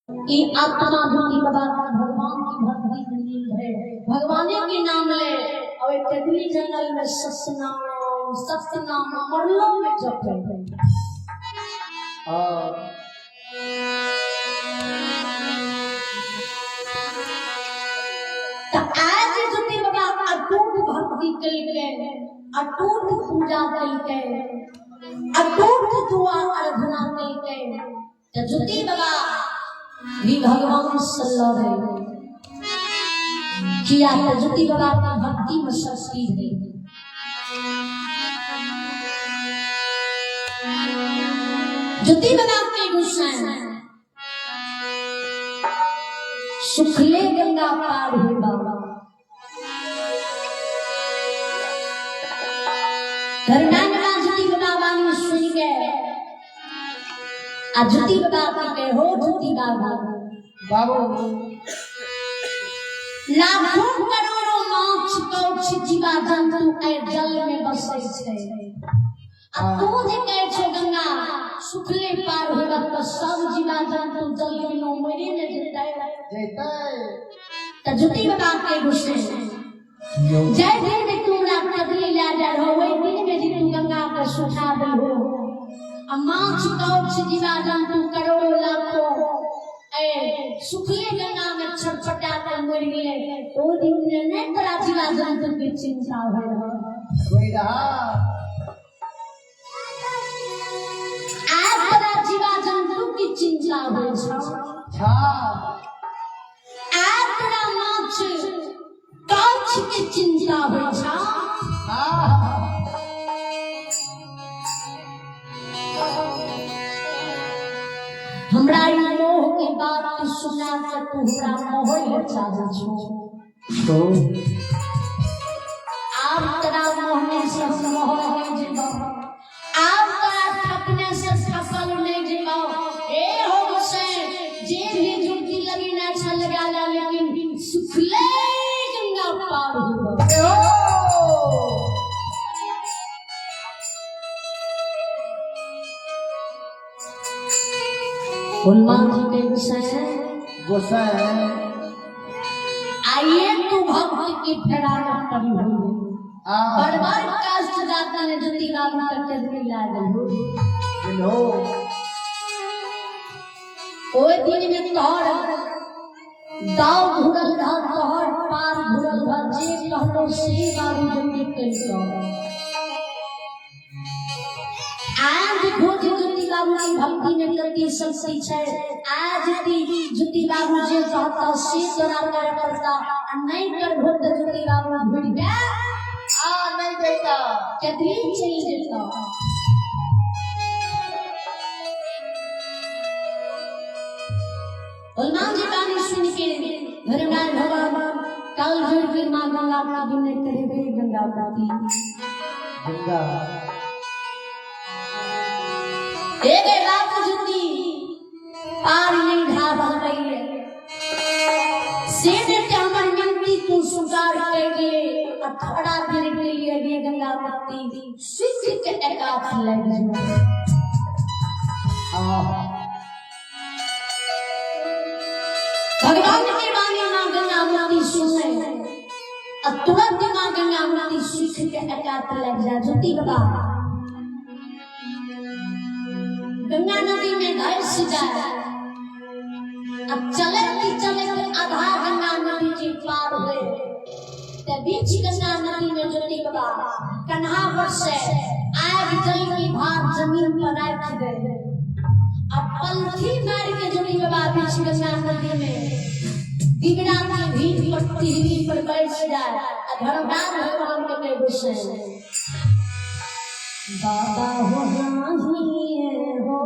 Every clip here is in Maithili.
ई आत्मा भक्ति बाबा भगवान की भक्ति में लीन है, भगवाने के नाम ले और एक कदली जंगल में सतनाम सतनाम मरलो में जपे। तो आज ज्योति बाबा अटूट भक्ति कलके, अटूट पूजा कलके, अटूट दुआ आराधना कलके, तो ज्योति बाबा भी भगवान से लड़े किया। तो ज्योति बाबा की भक्ति में शक्ति है। ज्योति बाबा के गुस्सा सुखले गंगा पार हुए बाबा धर्मांगना ज्योति बाबा वाणी सुन के आ ज्योति बाबा के कहे, हो ज्योति बाबा बाबू लाखों करोड़ों माछ कौछ जीवा जंतु ए जल में बसै छै, आ तू जे कहै छौ गंगा सुखले पार होगा तो सब जीवा जंतु जल बिना मरे ने जेतै। जेतै। त ज्योति बाबा के गुस्से जय दिन में तू हमरा कदली ला जा रहो, वही दिन में जे तू गंगा के सुखा देलहो आ माछ कौछ जीवा जंतु करोड़ों लाखों ए सुखले गंगा में छटपटा के मर गेलै, ओ दिन में नहीं तोरा जीवा जंतु के चिंता होय रहो। होय रहा। आज तोरा जीवा जंतु की चिंता होय छौ। छा। आज तोरा माछ कौछ के चिंता होय छौ। हमरा ई मोह के बात सुना के तू हमरा मोहै ले चाहै छौ। आब तोरा मोहने से मोह नहीं जेबौ, आब तोरा ठकने से ठकल नहीं जेबौ। ए हो गोसाई, जे भी जुगती लगी ना छ लगा ला, लेकिन सुखले गंगा पार होबो। हनुमान जी के गोसाई गोसाई आइए तू भक्त की फेरा में पड़ी हुई है। बार बार कष्ट दाता ने ज्योति बाबू का चंद्री ला दिलो। ओए दिन में तोहर दाव घुरल रह, तोहर पार घुरल रह, जे कहलो से बाबू ज्योति कहितो। आज देखो जे ज्योति बाबू की भक्ति में कति शक्ति छै, आज ती ज्योति बाबू जे कहता से तोरा करे पड़ता, आ नहीं करबो त ज्योति बाबू घुरि के आ नहीं देता, कतरी चलि जेता। हनुमान जी बानी सुन के धर्मराज भगवान काल जोड़ के माँ गंगा की विनय करे हे गंगा पति गंगा हे गे बाबू ज्योति पार नहीं ढा रही है, से के हमर विनती तू स्वीकार कर ले आ थोड़ा देर के लिए गे गंगा पति सुख के एकात लग जो। भगवान के वाणी माँ गंगा मोती सुने आ तुरंत माँ गंगा मोती सुख के एकात लग जा। ज्योति बाबा गंगा नदी में धस जाए, अब चलत चलत आधा गंगा नदी के पार हुए ते बीच गंगा नदी में ज्योति बाबा कन्हा पर से आग जल की भार जमीन पर रख दे, अब पलथी मार के ज्योति बाबा बीच गंगा नदी में दिगरा की भीड़ पर तिहरी पर बैठ जाए आ धर्मराज भगवान के कहे गुस्से बाबा हो नाही हो।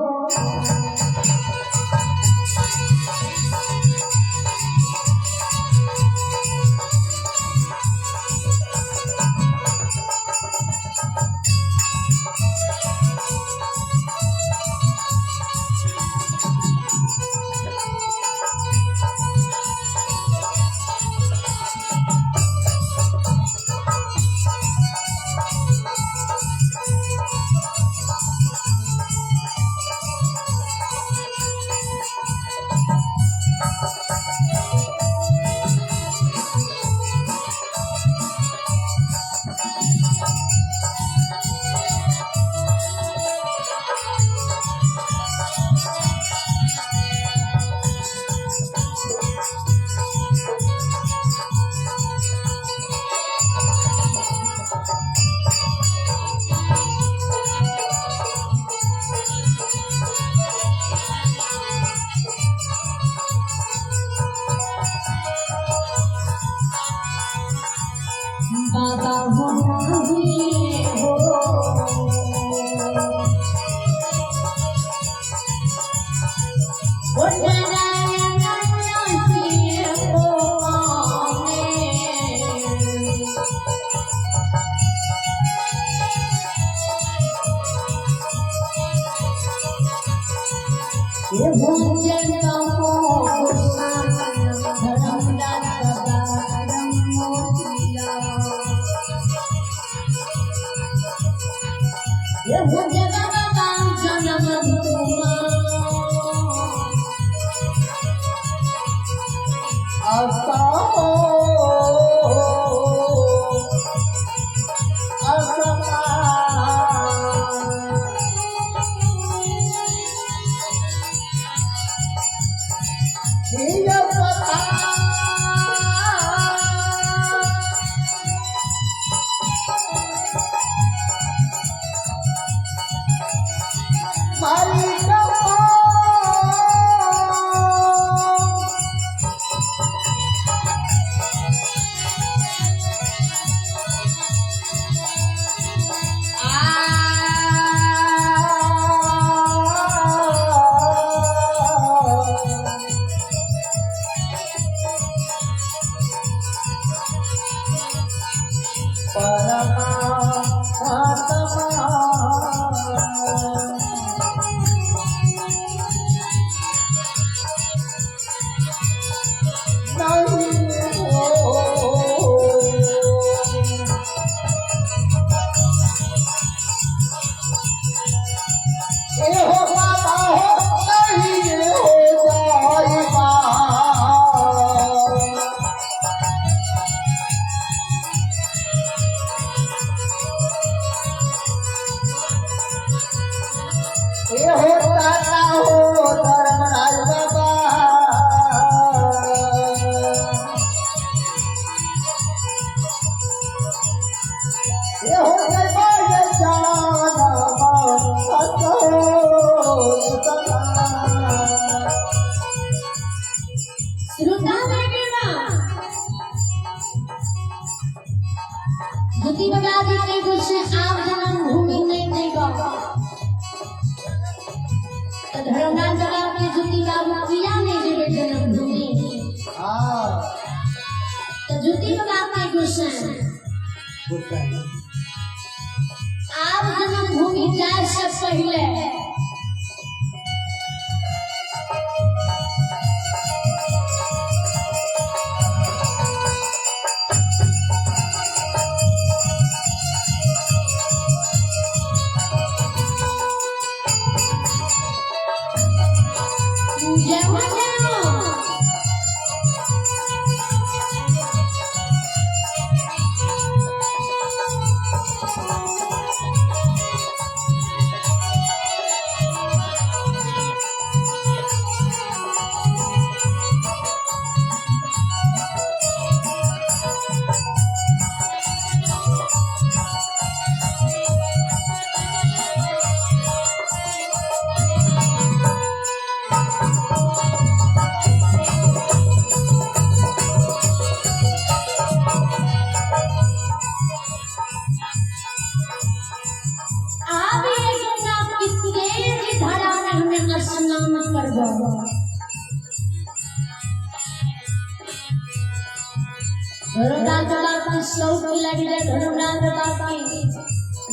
आप जन्मभूमि जाए से पहले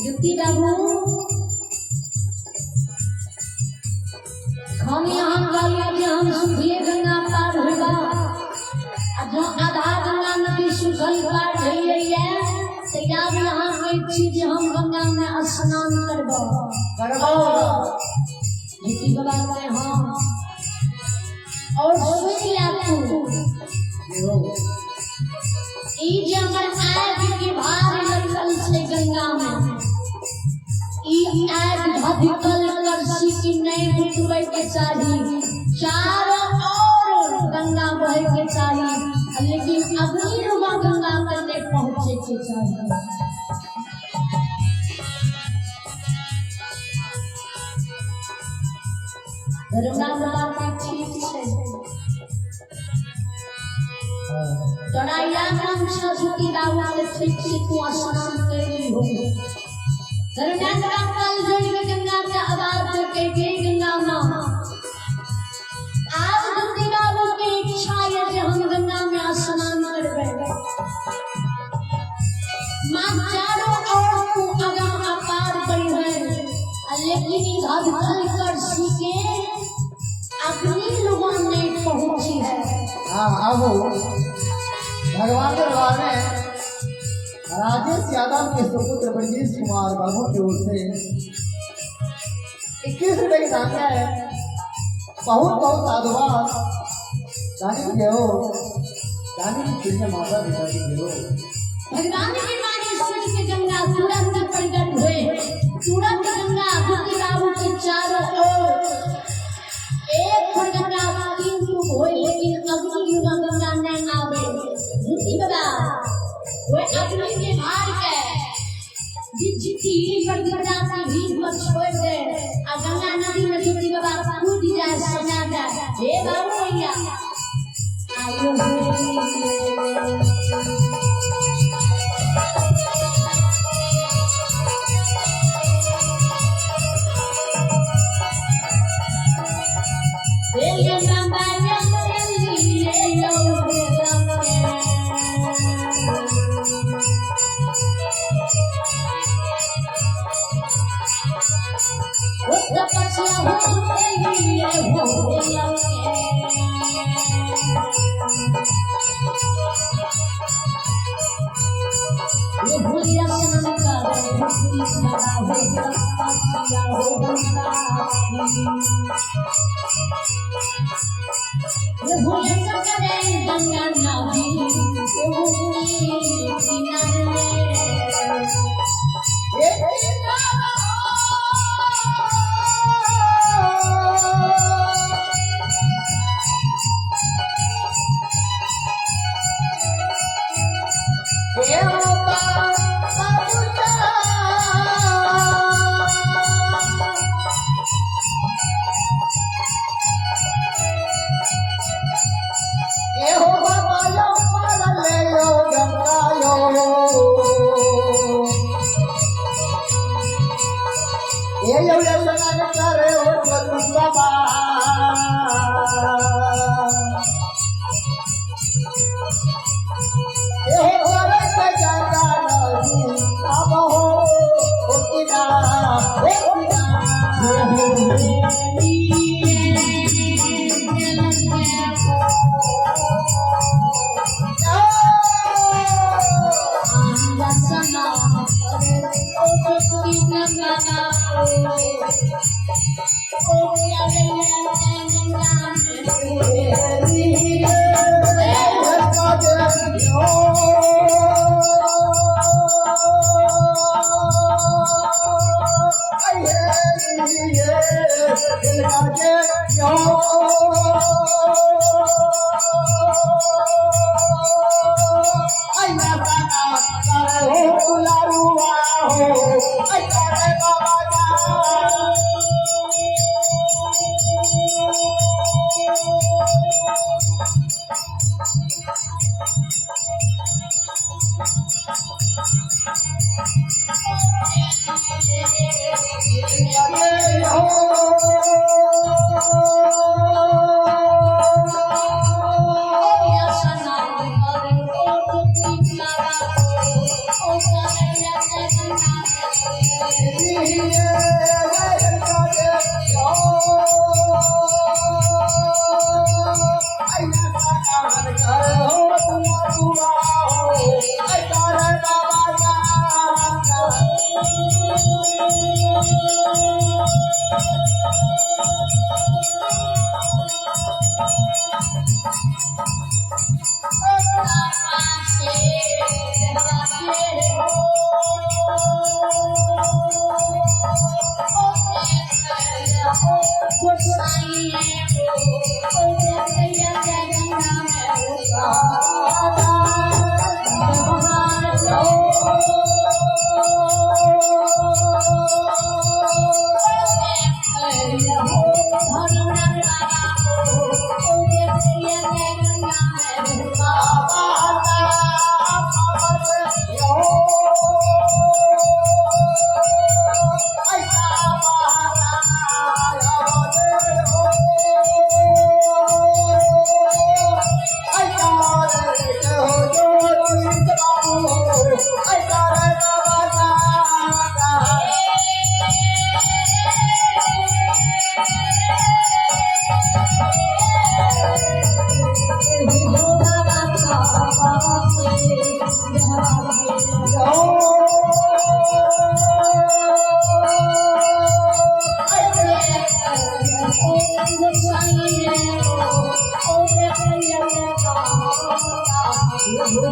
ज्योति बाबू हम यहाँ कहलिए जे हम सुधिए गंगा पार होगा आ जो आधा गंगा नदी सुखल पार भइए तो याद यहाँ कहै छी जे हम गंगा में स्नान करबो। ज्योति बाबा कहे हाँ और सुन लिया तू ई जे हमर आग के भार लगल छै गंगा में ई आग धधकल करसी की नहीं बुतबै के चाही, चारों ओर गंगा बहे के चाही, लेकिन अग्नि रुमा गंगा पर नहीं पहुंचे के चाही। धर्मराज बाबा ठीक छै तोरा या काम छौ ज्योति बाबू के ठीक से तू स्नान कैली हो। धर्मराज बाबा कल जोड़ के गंगा के आवाज के गे गंगा माँ आज ज्योति बाबू के इच्छा है जे हम गंगा में स्नान करबै। माँ चारों ओर तू अगम अपार बही है लेकिन धधकल करसी के अग्नि लोगों नहीं पहुंची है। हाँ आबू भगवान दरबार में राजेश यादव के सुपुत्र ब्रजेश कुमार बाबू की ओर से 21 रुपए की दानिया है। बहुत बहुत साधुवाद दानी हो। चांदी की चिड़िया माता पिता की गिरो। भगवान की वाणी सुन के गंगा तुरंत प्रकट हुए। तुरंत गंगा ज्योति बाबू के चारों ओर एक फुट गंगा 3 फुट हुए, लेकिन अग्नि युवा गंगा नहीं आवे। ज्योति बाबा वो अग्नि के भार के बिजली पर गंगा के भीड़ पर छोड़ दे आ गंगा नदी में ज्योति बाबा कूद जाए समा जाए। हे बाबू भैया आयो। Oh,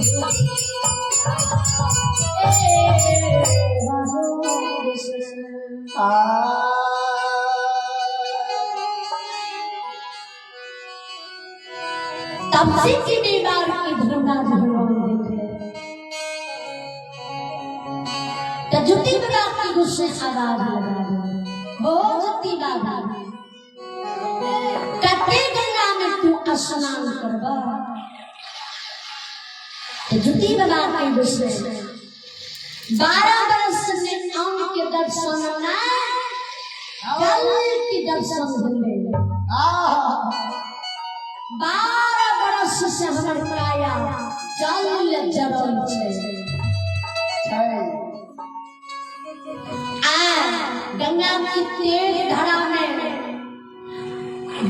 ए हो गोसाई। आ तब से की बीमार की धर्मराज भगवान देख रहे तो ज्योति बाबा की गुस्से आवाज लगा दे हो ज्योति बाबा, कते गंगा में तू स्नान करबा? तो ज्योति बाबा के गुस्से 12 बरस में आम के दर्शन ना जल के दर्शन होंगे। 12 बरस से हमर काया जल जरल छै। छै। आ गंगा की तेज धारा में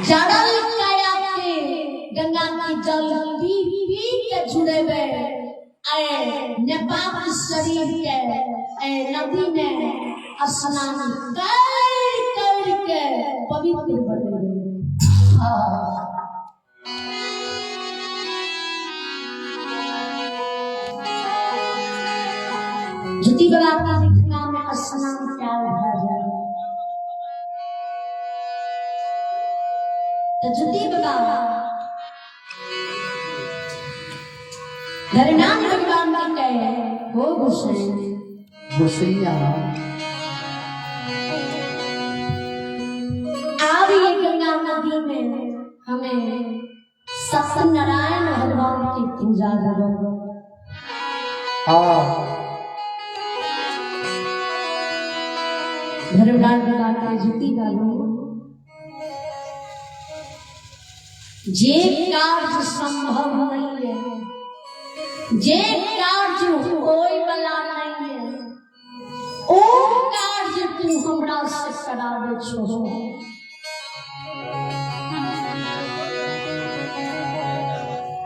जड़ल काया के गंगा की जल पी पी के जुड़ेबे, आए नेपाक शरीर के ए नदी में स्नान कर कर के पवित्र बनेबे। ज्योति बाबा की गंगा में स्नान कयल भए जाए तो ज्योति बाबा धरनाम भगवान की कहे हो गोसाई। गोसैया। आब ये गंगा नदी में हमें सत्यनारायण भगवान की पूजा करो। हाँ। धर्मराज भगवान के ज्योति बाबू जे कार्य संभव नहीं है, जे कार्य होय वाला नहीं है, ओ कार्य तू हमरा से करावे छो।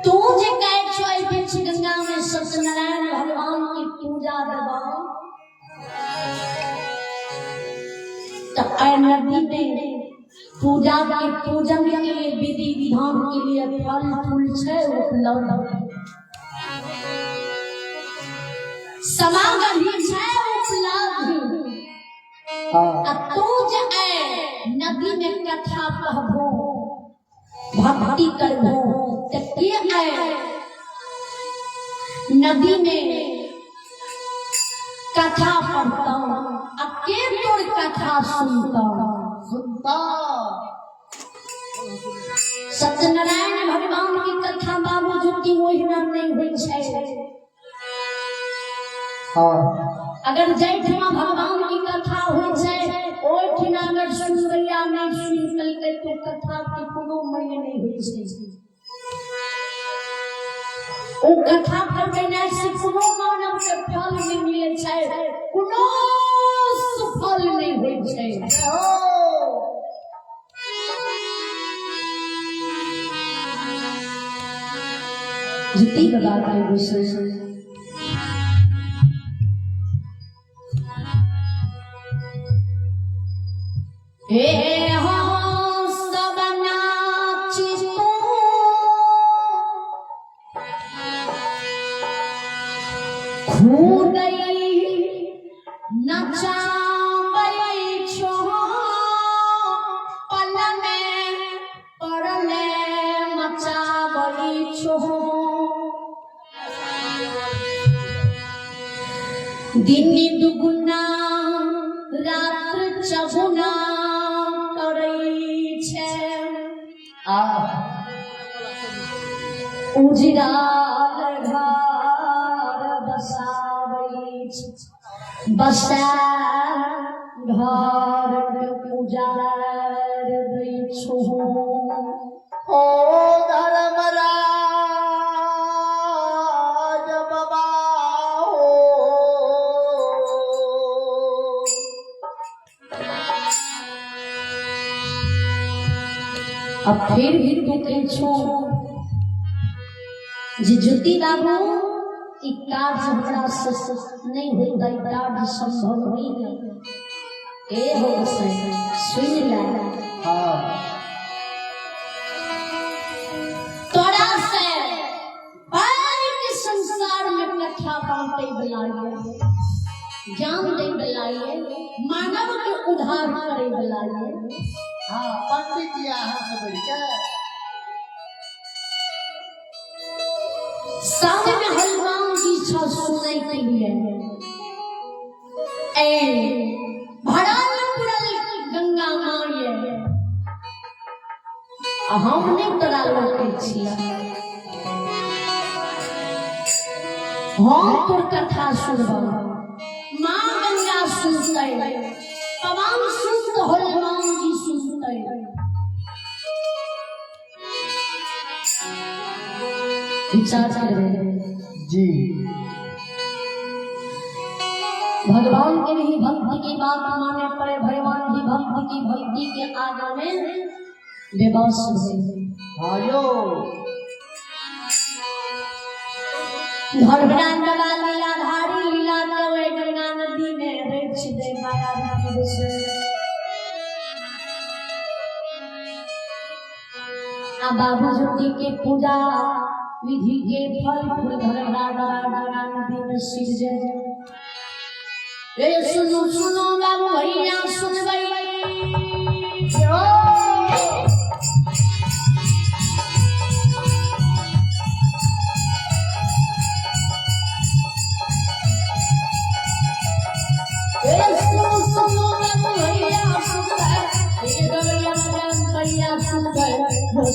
तू जे कहै छो एहि बीच गंगा में सत्यनारायण भगवान की पूजा देबा, तो एहि नदी में पूजा के पूजन के लिए विधि विधान के लिए फल फूल छै उपलब्ध, समागम छै उपलब्ध। हाँ। आ तू जे ऐ नदी में कथा कहबो, भक्ति करबो, त के ऐ नदी में कथा पढ़ता आ के तोर कथा सुनता? सुनता। सत्यनारायण भगवान की कथा बाबू ज्योति ओहिना नहीं होइ छै। हाँ। अगर जैठमा भगवान की कथा होइ छै ओहिठिना अगर सुनबैया नहीं सुनि पेलकै तो कथा के कोनो मूल्य नहीं होइ छै। ओ कथा करबेनाइ से कोनो मानव के फल नहीं मिलै छै, कोनो सुफल नहीं होइ छै। हो। ज्योति बाबा के विषय हे हो सब नाच तू खुदई नचाबै छो, पल में पड़ले मचाबै छो। दिन दुगुना रात्र चौगुना करै छै। आ उजराल घर बसाबै छै, बसा घर के उजार दै छो। ओ धर्मराज बाबा हो। अब फिर भी तू कहै छो जे ज्योति बाबू ई कार्य हमरा से नहीं होता, ई कार्य संभव नहीं है। ए हो गोसाई सुन ले। हाँ। तोरा से पैघ संसार ज्ञान दै वाला ये, मानव के उद्धार करे वाला ये। हाँ, पंडित जी अहाँ से बढ़ के संग में हनुमान जी छ सुनै के लिए। ए भरल पुरल गंगा माँ ये, आ हम नहि तोरा लोकै छियै, हम तोर कथा सुनब। माँ गंगा सुनतै, पवन सुनत, हनुमान जी सुनतै। विचार करबै जी। भगवान के भी भक्ति की बात माने पड़े। भगवान भी भक्ति की भक्ति के आगा में बेबस भे। हाँ यो। धर्मराज लीलाधारी लीला के गंगा नदी में रच दे माया रूपी से। आ बाबू ज्योति के पूजा विधि के फल फूल धर्मराज गंगा नदी में सिर जाए। ए सुनो सुनो बाबू भैया सुनबै। ए सुनो सुनो बाबू भैया सुनबै, ए गवैया भैया सुनबै,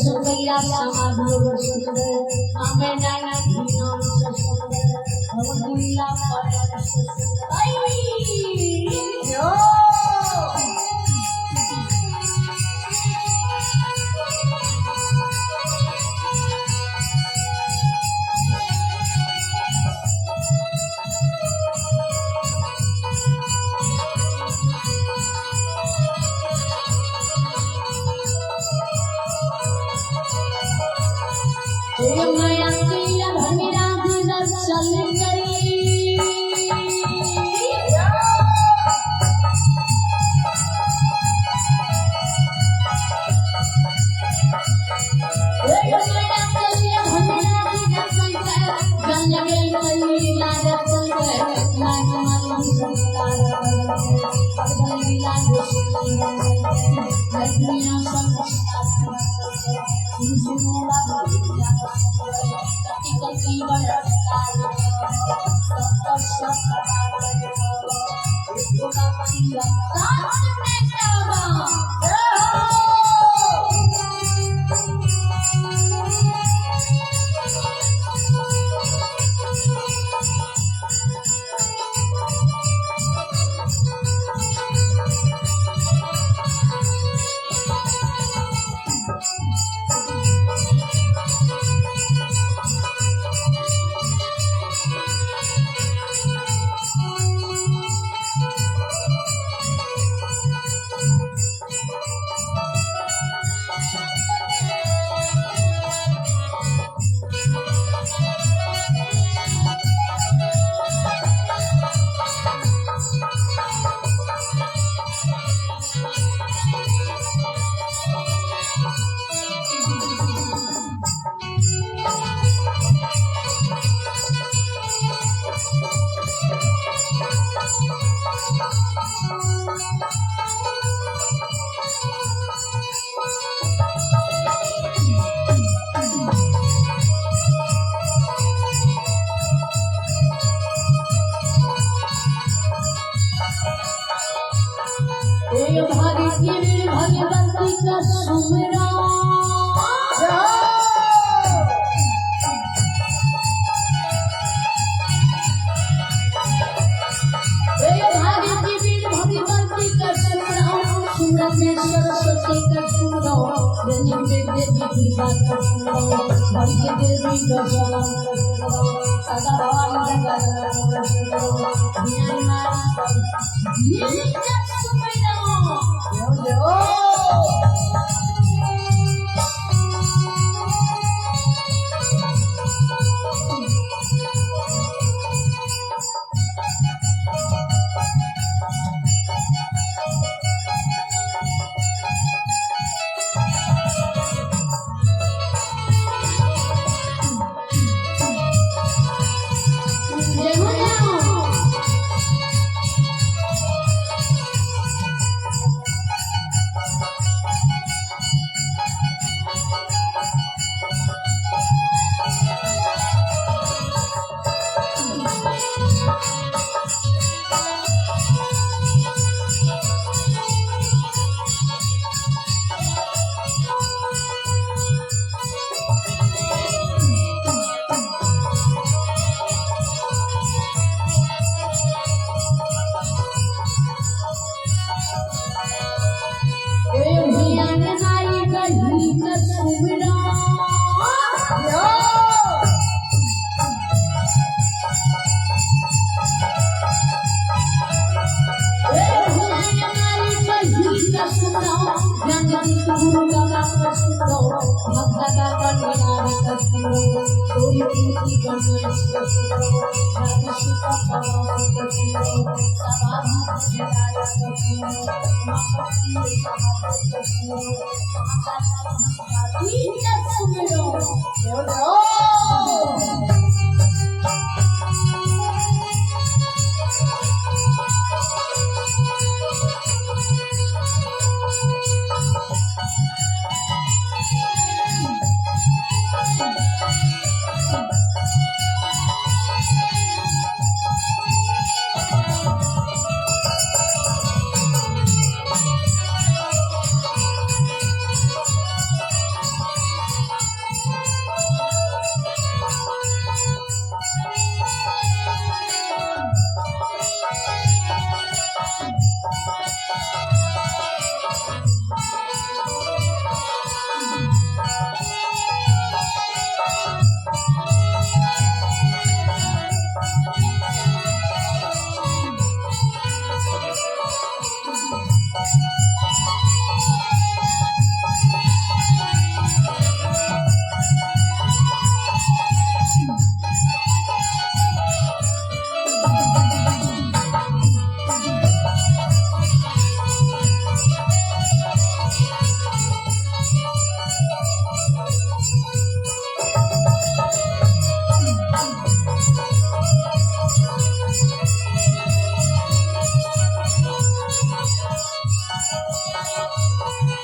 सुनैया समाधु सुनबै, हमें नाना नाम से सुनबै, हम लीला पर से सुनबै। यो। ए माया किया भंगरा दिन चल गई। ए माया किया भंगरा दिन चल गई, जल गई लीला चल गई, लाग मालूम संसार लीला दुनिया सब। ए भारी की भगवती का सुमरा, ए भारी की वीर भगवती का सुमरा, सुमरा में सरस्वती का सुमरा, रंजन में देवी कृपा का सुमरा, हरि के देवी का सलाम का सुमरा, सदा भवानी का सुमरा, ज्ञान मारी का सुमरा। यो यो। जय हो।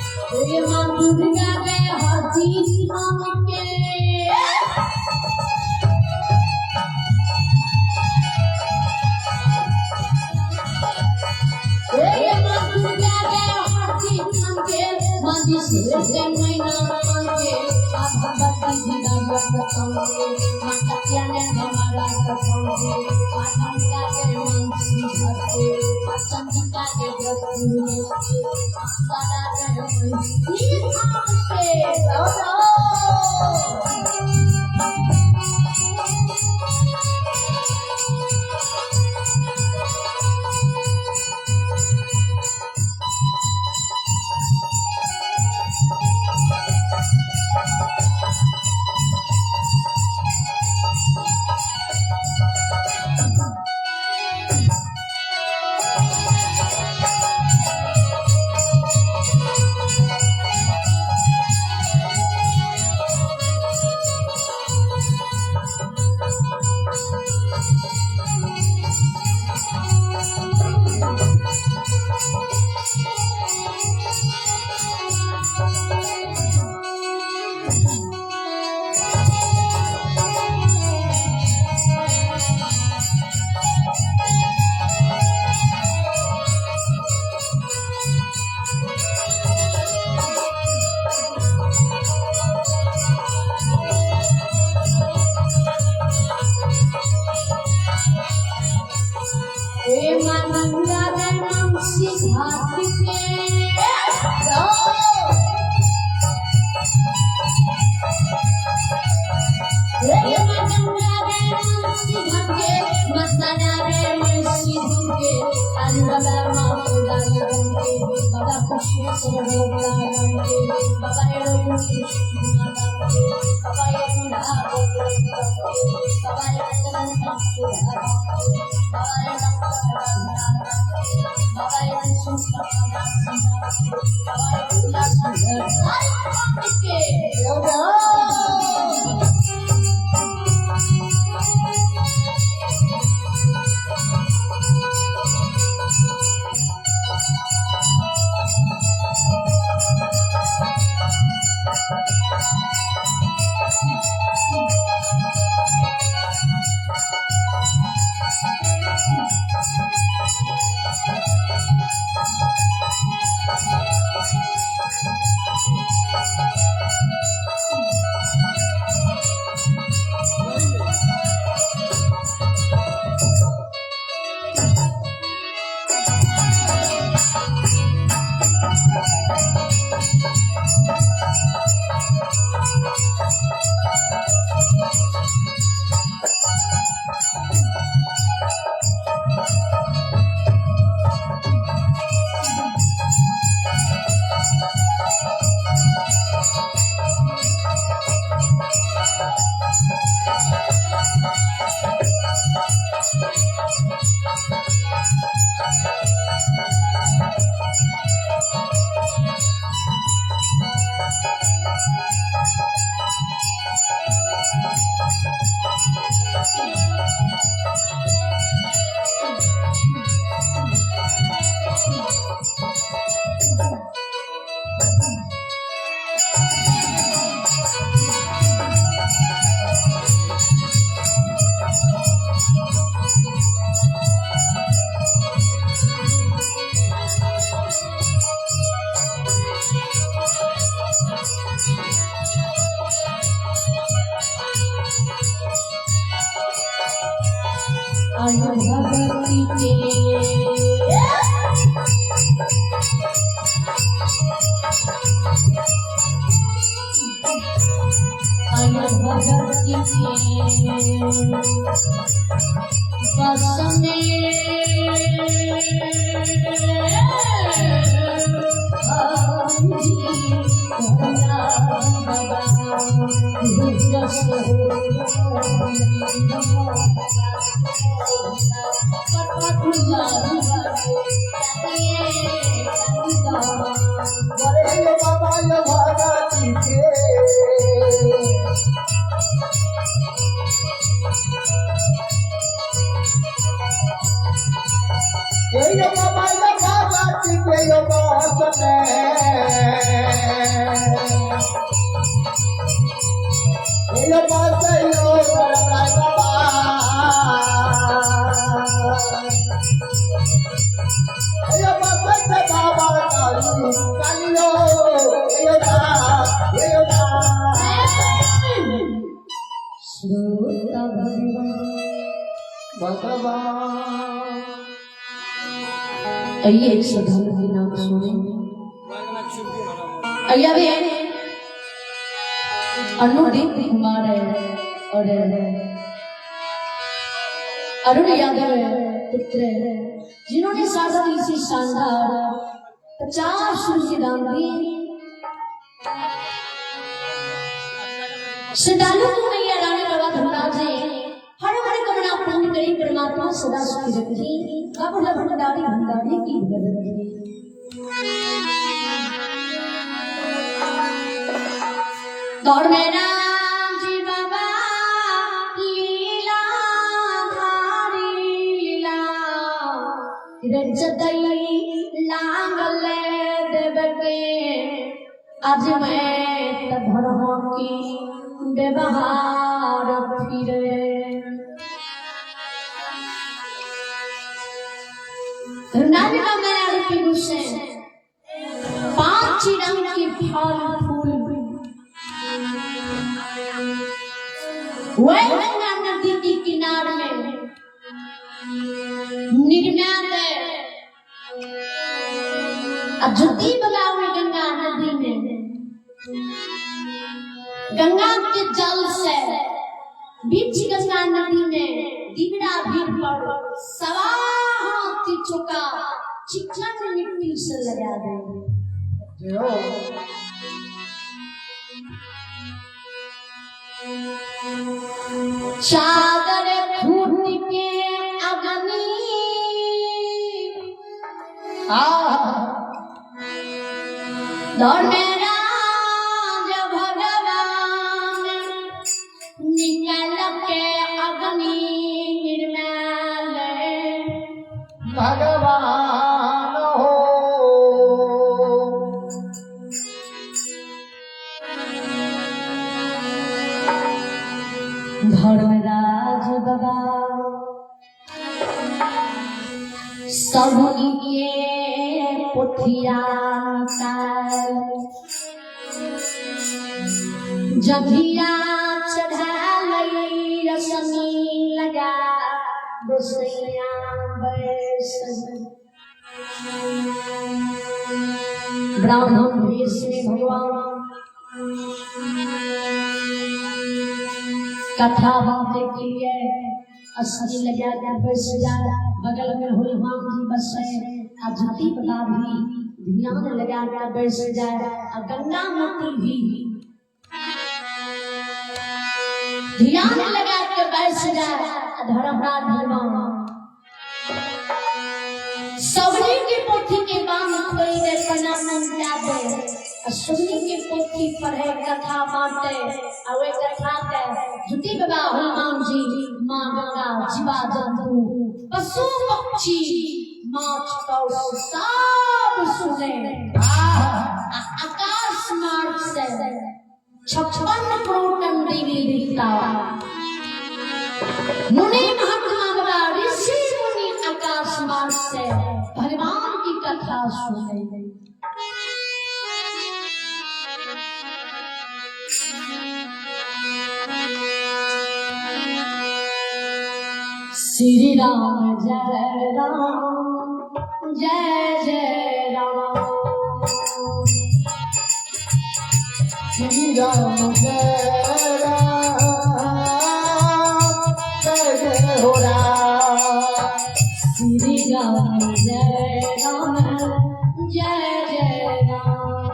दुर्गा के हजी हमके हे माँ दुर्गा के हजी हमके माँ शिव के मैना मांगे भगवती जी का के माता ने हमारा के माँ गंगा के मंशी भक्ते माँ चंदिका के व्रत के माँ सदा के मंशी हमके। हे माँ गंगा के मंशी घाट के हे माँ गंगा के मंशी घाट के मस्ताना रे मंशी के अरे बाबा माँ पूरा के बाबा कुशेश्वर के बाबा रे रोई के बाबा ये मुंडा के बाबा रे रंगन बाबा रे बाबा रे बाबा रे के। आयु भगती के आयु भगती के बस में अरे यो बाबा यो भगती के यो बाबा यो भगती के यो बस में यो बस यो धर्मराय बाबा यो बस बाबा काली काली यो यो दा यो दा। श्रोता भगवान भगवान। आइए एक श्रद्धालु के नाम सुने। आइए अभी अनुदीप कुमार है और अरुण यादव है पुत्र है, जिन्होंने सादा दिल से शानदार 50 रुपये दान दिए। श्रद्धालु को मैया रानी बाबा धर्मराज जी हर हर कमना पूर्ण करी परमात्मा सदा सुखी रखी बाबू भंडारी भंडारी की भगत। दौड़ में राम जी बाबा लीला धारी लीला रजदई लागल देवके आज मैं धर्म की व्यवहार फिरे। धर्मराज का मेरा रूपी हुसैन 5 रंग के फल फूल वह गंगा नदी के किनारे में निर्माण है। अजुति बगावे गंगा नदी में गंगा के जल से बीच गंगा नदी में दिगड़ा भीड़ पर सवा हाथी चुका चिकन मिट्टी से लगा दे। चादर खूट के अग्नि धर्मराज भगवान निकल के अग्नि निर्मल भगवान हो। धर्मराज बाबा सब के पोथिया जधिया चढ़ा लई रसनी लगा गोसैया बैस ब्राह्मण भेष में भगवान कथा बातें के लिए असली लगा कर बैस जा। बगल में हनुमान जी बसे अजुति बता भी ध्यान लगा कर बैस जाए और गंगा मती भी ध्यान लगा के बैस जाए। धर्मराज भगवान सबरी के पोथी के बांध खोई दे पना मन जाते और सुनी के पोथी पढ़े कथा बांटे और वे कथा के जुटी बाबा हनुमान जी माँ गंगा जीवा जंतु पशु पक्षी माछ कौश सब सुने। आकाश मार्ग से 56 करोड़ देवी देवता मुनि महात्मा बाबा ऋषि मुनि आकाश मार्ग से भगवान की कथा सुने। श्री राम जय राम जय जय राम। श्री राम जय राम जय जय हो राम। श्री राम जय राम जय जय राम।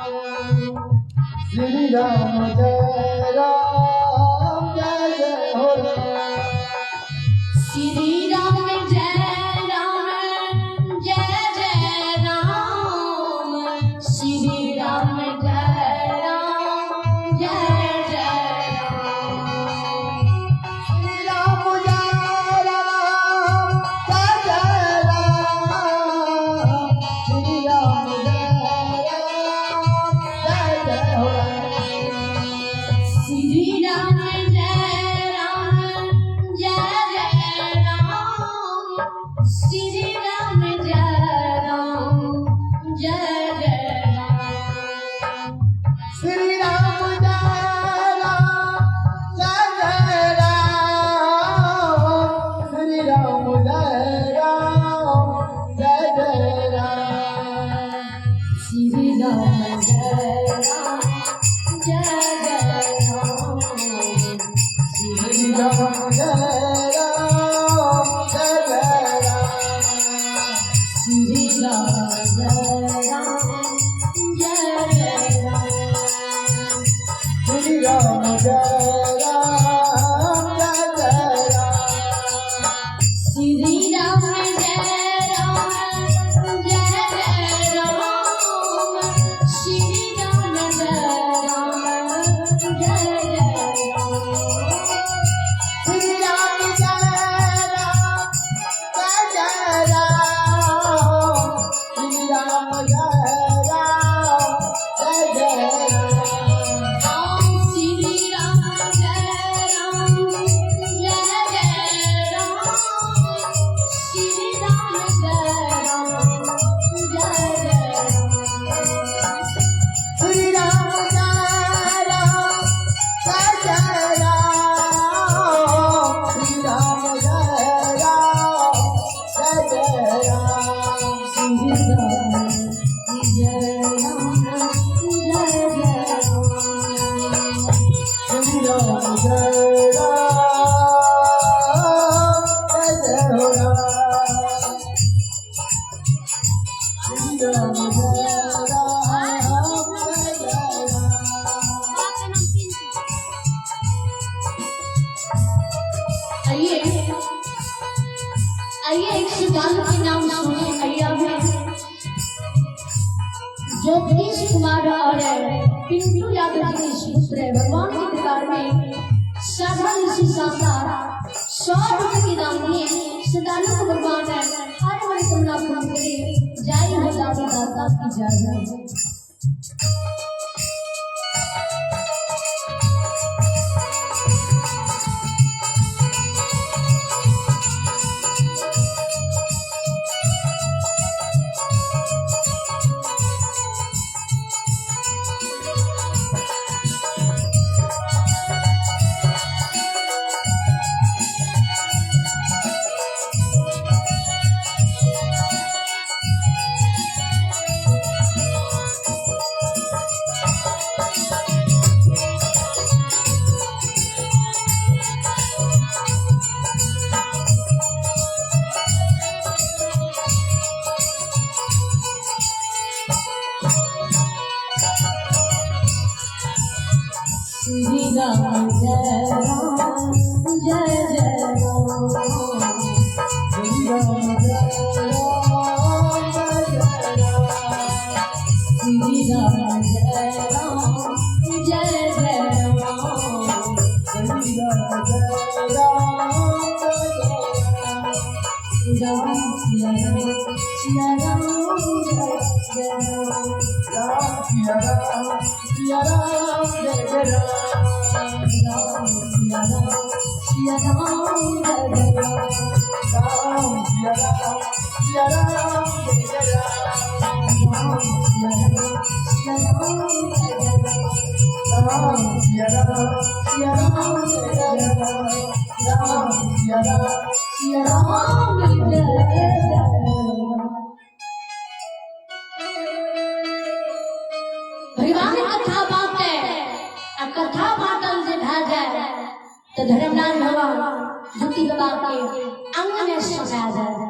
श्री राम जय राम जय जय हो राम। श्री राम जय राम जय जय राम। श्री राम जय राम जय जय राम। श्री राम जय राम जय जय राम। श्री राम जय राम जय जय हो राम। श्री राम जय राम जय जय राम। श्री राम जय राम जय जय राम। श्री राम जय राम जय जय राम। श्री राम जय राम जय जय राम। श्री राम जय राम जय जय राम। श्री राम जय राम जय जय राम। श्री राम जय राम जय जय राम। श्री राम जय राम जय जय राम। श्री राम जय राम जय जय राम। श्री राम जय राम जय जय राम। श्री राम जय राम जय जय राम। श्री राम जय राम जय जय राम। राम श्री राम जय राम जय जय राम। श्री राम जय राम जय जय राम। श्री राम जय राम जय जय राम। श्री राम जय राम जय जय राम। श्री राम जय राम जय जय राम। श्री राम जय राम जय जय हो राम। श्री राम जय राम जय जय राम। आइए आइए एक श्रद्धालु के नाम सुने। आइए अभी ज्योतिष कुमार और पिंटू यादव जी के पुत्र है। भगवान के दरबार में साधारण ऋषि साकार 100 रुपए के दान दिए। श्रद्धालु को भगवान है हर मनोकामना पूर्ण करे। जय हो दादी दाता की जय हो। श्री राम जय राम जय जय राम। श्री राम जय राम जय जय राम। श्री राम जय राम जय जय राम। श्री राम जय राम जय जय राम। राम सिया राम सिया राम जय जय राम। राम सिया राम सिया राम जय जय राम। राम सिया राम सिया राम जय जय राम। राम सिया राम सिया राम जय जय राम। राम सिया राम सिया राम जय जय राम। राम सिया राम सिया राम जय जय राम। राम सिया राम सिया सिया राम जय जय। भगवान कथा बाटे आ कथा बाटल जे भए जाए तो धर्मराज भगवान ज्योति बाबा के अंग में सजा जाए।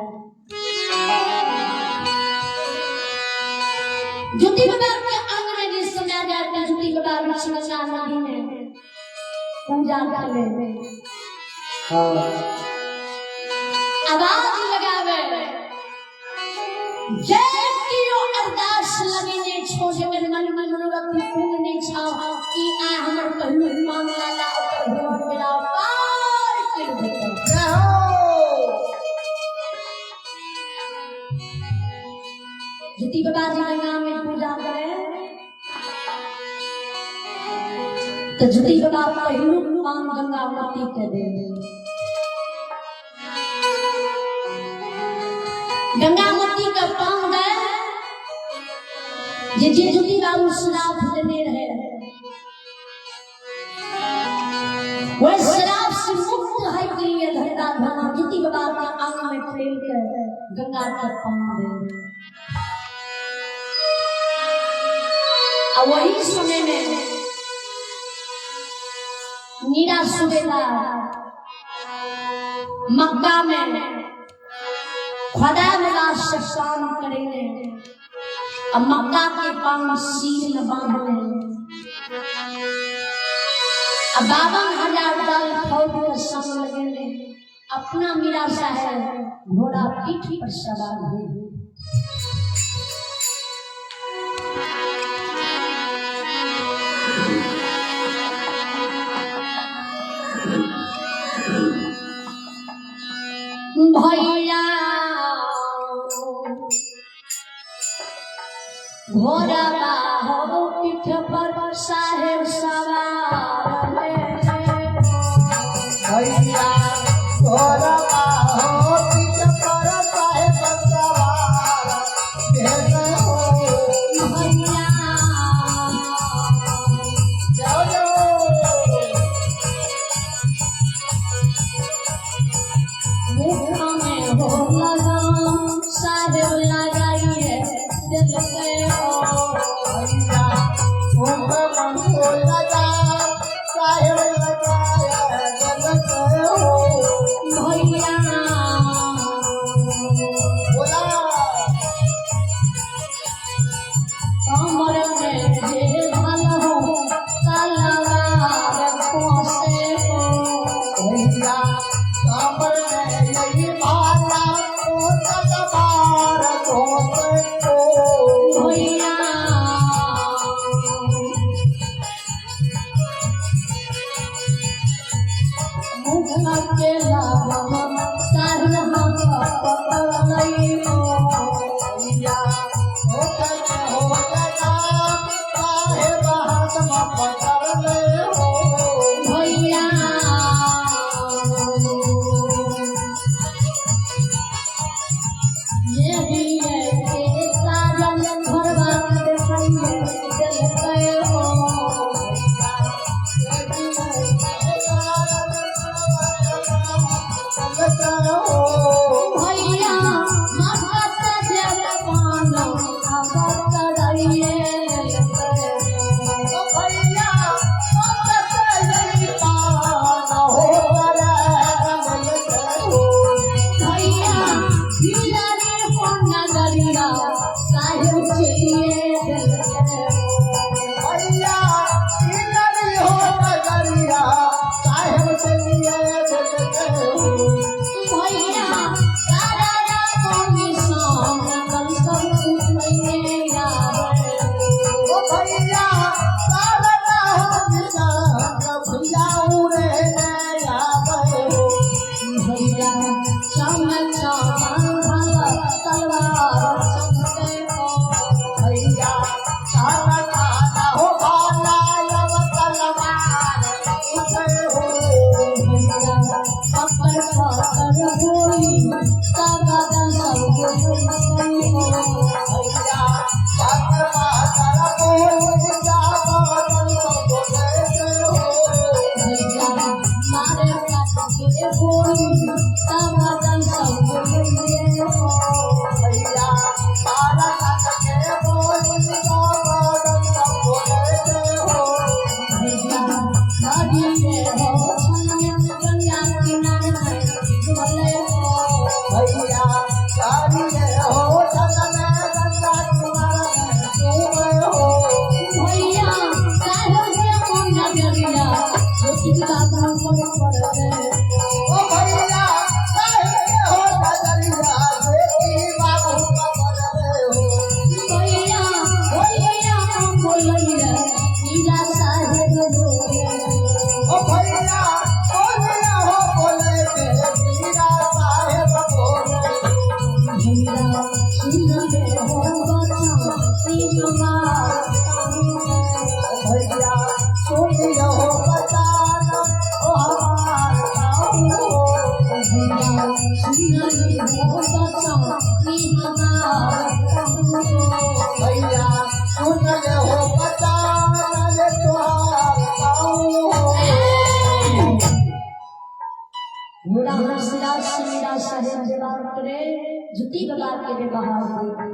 ज्योति बाबा के अंग में जे सजा जाए तो ज्योति बाबा गंगा नदी में पूजा करे। हाँ। आवाज लगावे जय कियो अरदास लगेने छो जकर मन में मनोरथ पूर्ण नहीं छाओ कि आ हमर पहलू मान लाला ओकर भोग मेरा पार कर देतो। जय हो। ज्योति बाबा जी गंगा में पूजा करे तो ज्योति बाबा पहलू पान गंगा मती के दे। गंगा मती का पान दे जे जे ज्योति बाबू श्राप देने रहे वह श्राप से मुक्त है के लिए धरता भगवान ज्योति बाबा के अंग में खेल के गंगा का पान दे। और वही समय में मीरा सूबेदार मक्का में खुदा मिला से काम करेंगे और मक्का के पांव सील में बांधने अब 52,000 दल फौज के संग लगेंगे। अपना मीरा साहेब घोड़ा पीठ पर सवार हुए। भैया घोड़ा बाहो पीठ पर साहेब सवार भैया घोड़ा बाहो पीठ पर साहेब सवार हो। भैया जाओ जाओ। मुख में हो लगाम साहेब लगाइए दिल पे हो। भैया मुख में हो लगाम साहेब लगाया दिल पे हो। भैया बोला कमर में जे भल हो तलवार कोसे हो। भैया कमर में यही भाला ओ तलवार कोसे हो। भैया मुख के लाभ साहिल हम पकड़ हो। भैया मुख में हो लगाम साहेब हाथ में पकड़ ले हो। भैया ये दिए के साजन भरवा देखाइए दिल पे हो। भैया मगत जल पान आगर कराइए दिल पे हो। भैया हीरा रे होना गरिया साहेब चलिए दिल पे हो। भैया सारा रात संग कल सब उठैये यार। भैया चमक चमक भला तलवार चमके हो। भैया काला काला हो भाला लव तलवार उठे हो। भैया पकड़ पकड़ होई सब सब होई हो। भैया पकड़ पकड़ बोल जा बादल बोले हो। भैया मारे काट के गोली सब सुनले हो बचन ई हमार पाँव। भैया सुन ले हो बचान ले तोहार पाँव हो। घोड़ा हंसराज से मेरा साहेब जवाब करे जुती बाबा के व्यवहार हुए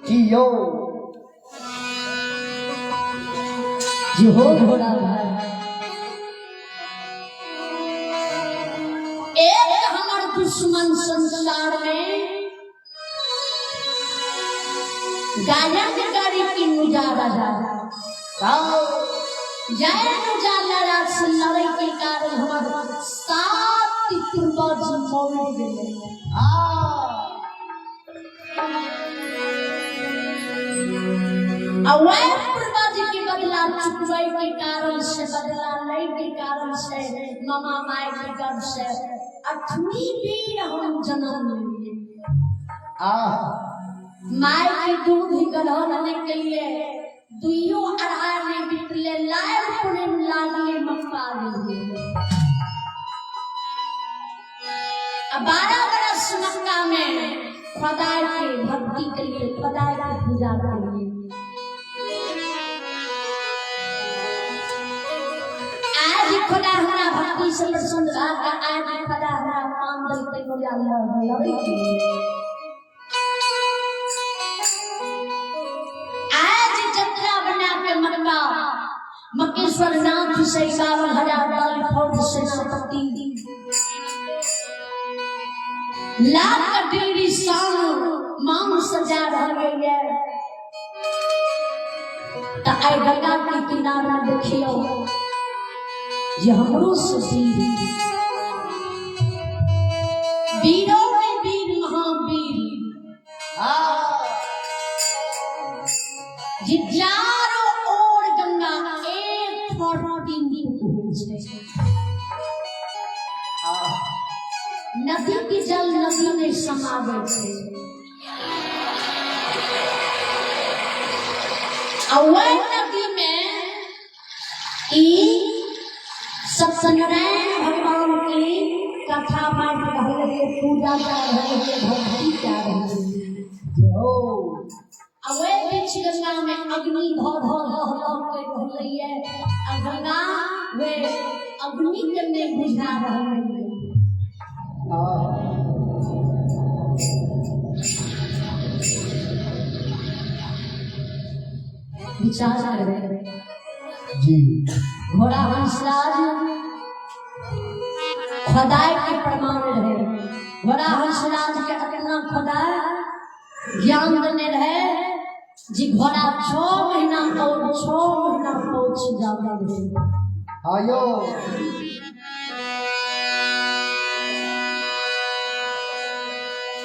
जियो जी हो घोड़ा भाई एक हमार दुश्मन संसार में गायन गाड़ी की मुजारा जा आओ जय मुजा लड़ा से लड़े के कारण हमार सात पूर्वज मर गए। आ और वह पूर्वज के बदला चुकवे के कारण से, बदला ले के कारण से, मामा माय के गर्भ से अठवीं वीर हम जन्म लिए। आ माय के दूध ग्रहण नहीं के लिए दुइयो अढ़ाई में बितले लाल पुणे लालिए मक्का लिए। अब 12 बरस मक्का में खुदा के भक्ति के लिए, खुदा की पूजा के लिए। आज खुदा हमरा भक्ति से प्रसन्न भा के आज खुदा हमरा मान देलकै मोजा लड़ै के लिए। आज जतरा बना के मक्का मक्केश्वर नाथ से 51,000 दल फौज सेनापति लाख डिग्री शान मान सजा रहल है। त आइ गंगा के किनारा देखियो जे हमरो से वीर वीरों में वीर महावीर आ जे चारो ओर गंगा एक 14 फुट होइ छै। आ नदी के जल नदी में समाबै छै आ वह नदी में ई सत्यनारायण भगवान की कथा पाठ रहल है, पूजा जा रहल है, भक्ति जा रहल है। जय हो आ वह बीच गंगा में अग्नि धो धो धो धो कर रहलै है आ गंगा वे अग्नि के नहीं बुझा रहल है। आ विचार करें जी घोड़ा हंसराज खुदाई के प्रमाण रहे। घोड़ा हंसराज के अपना खुदा ज्ञान देने रहे जी घोड़ा 6 महीना और 6 महीना पहुंच जाता रहे। आयो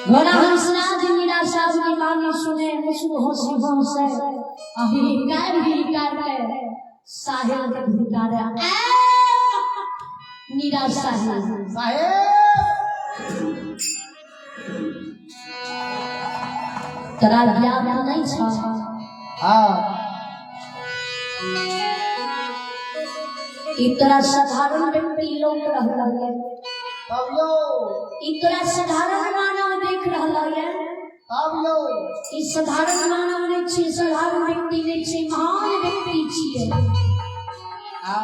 घोड़ा हंसराज मीरा साहब की बानी सुने मुसु हंसी हंसे हिकार हिकार के साहिल के धिकारे ए मीरा साहिल साहेब तोरा ज्ञान नहीं छ आ ई तोरा साधारण व्यक्ति लोग रहल है, तब यो ई तोरा साधारण मानव देख रहल है। तब यो ई साधारण मानव नहीं छी, साधारण व्यक्ति नहीं छी, महान व्यक्ति छियै। आ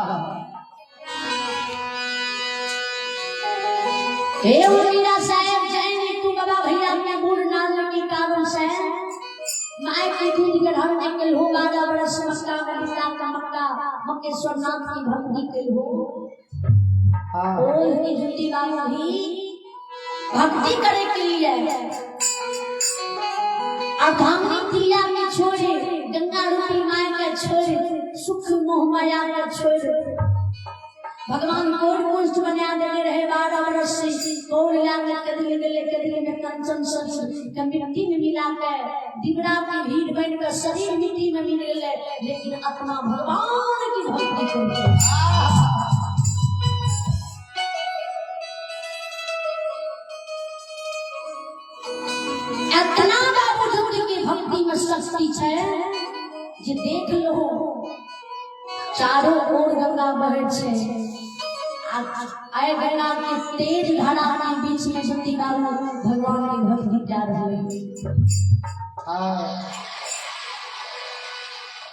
हे मीरा साहेब जैन तू बाबा भैया के गुण नाम के कारण से माय के दूध ग्रहण नहीं कल हो, 12 बरस मक्का में बिता के मक्का मक्केश्वर नाथ की भक्ति कल हो। आ ओही जुती बाबा ही भक्ति करे के लिए अधामी क्रिया के छोड़े, गंगा रूपी माय के छोड़े, सुख मोह माया के छोड़े भगवान कोर कुष्ठ बना देने रहे 12 बरस से कोर ला के कदली गेले कदली में कंचन शरीर के मिट्टी में मिला के दिबरा की भीड़ बन के शरीर मिट्टी में मिल गेले, लेकिन आत्मा भगवान की भक्ति करते। इतना बाबू ज्योति की भक्ति में शक्ति है जे देख लो चारों ओर गंगा बहे छे आए गंगा के तेज धारा के बीच में ज्योति बाबू भगवान की भक्ति जा रहे। हाँ।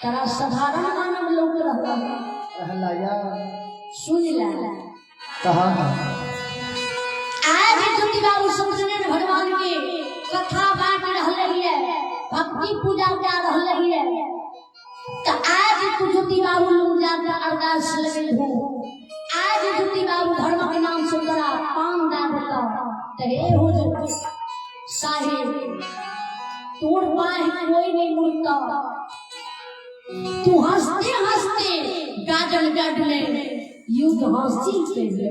तरा साधारण मानव लोग रहता। रहला या। सुन ला। कहा ना। आज ज्योति बाबू सत्यनारायण भगवान के कथा बांट रहले है, भक्ति पूजा जा रहले है, तो आज तू ज्योति बाबू लोग जाकर अरदास लगे हो। आज ज्योति बाबू धर्म के नाम से तोरा पान दा देता, तो हे हुजूर साहेब, तोर बाह कोई नहीं मुड़ता। तू हंसते हंसते गाजनगढ़ में युद्ध हासिल कर ले।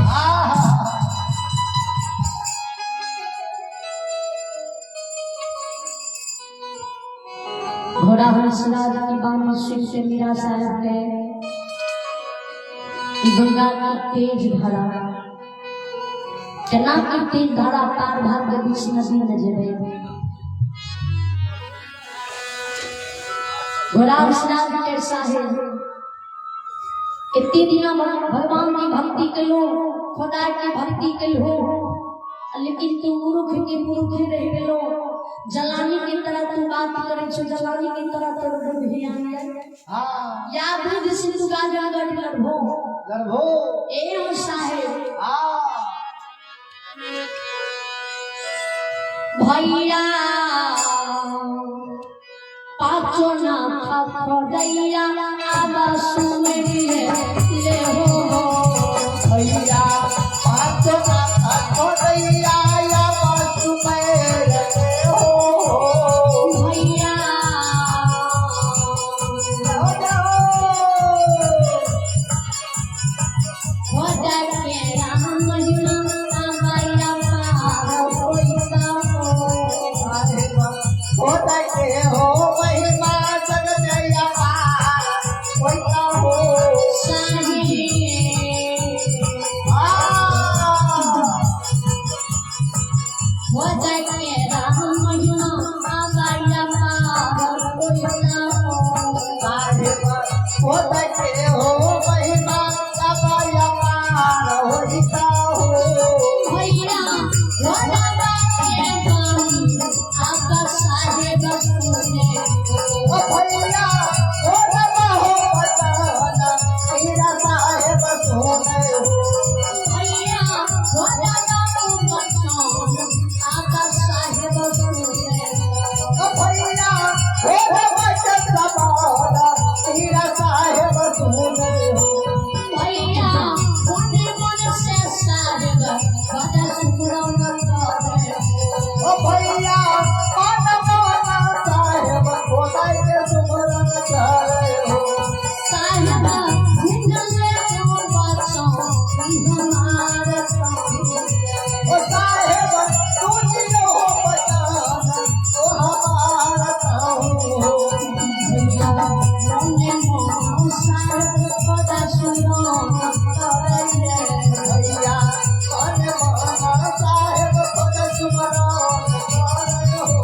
आहा। घोड़ा हंसराज की बानी सुन के मीरा साहब गए कि गंगा की तेज धारा, केना की तेज धारा पार भाग के बीच नदी में जेबे। घोड़ा हंसराज के साहेब, इतने दिन भगवान की भक्ति कलो, खुदा की भक्ति कलो, लेकिन तू मूर्ख के मूर्ख रह गेलो। जलानी की तरह तू बात करे छो, जलानी की तरह तोर बुद्धि आया। हाँ। या बुद्धि से तू गाजनगढ़ लड़भो। लड़भो। ए हो साहेब। हाँ। भैया पाँचों नाथ खड़ैया आबा सुमरिए ले हो। भैया पाँचों नाथ खड़ैया आबा सुमरिए हो। भैया हो जाओ। हो जाके राम महिमा आबाया पार होइता हो। हो जाके हो महिमा जग जया पार होइता हो। साहिब। आ। हो जाके राम महिमा आबाया पार होइता हो। साहिब हो जाके हो महिमा आबाया पार होइता हो। भैया हो जाके बानी आबा साहेब सुने। ओ भैया हो रबा हो बचाना तेरा साहेब सोने हो। भैया हो जाके बचान आबा साहेब सुने। ओ भैया हो रबा चंद्रबाला तेरा साहेब सोने हो। भैया मन मन से साहेब बड़ा सुमरन करे। ओ भैया मन मन साहेब खोदाई के सुमरन करे हो। साहेब निंदले ओ बचान हमार कहूँ। ओ साहेब तुझ हो बचाना ओ हमारा कहूँ हो। भैया मने मन साहेब बड़ा सुमरन करे। भैया मन मन साहेब खुद सुमरन करे हो।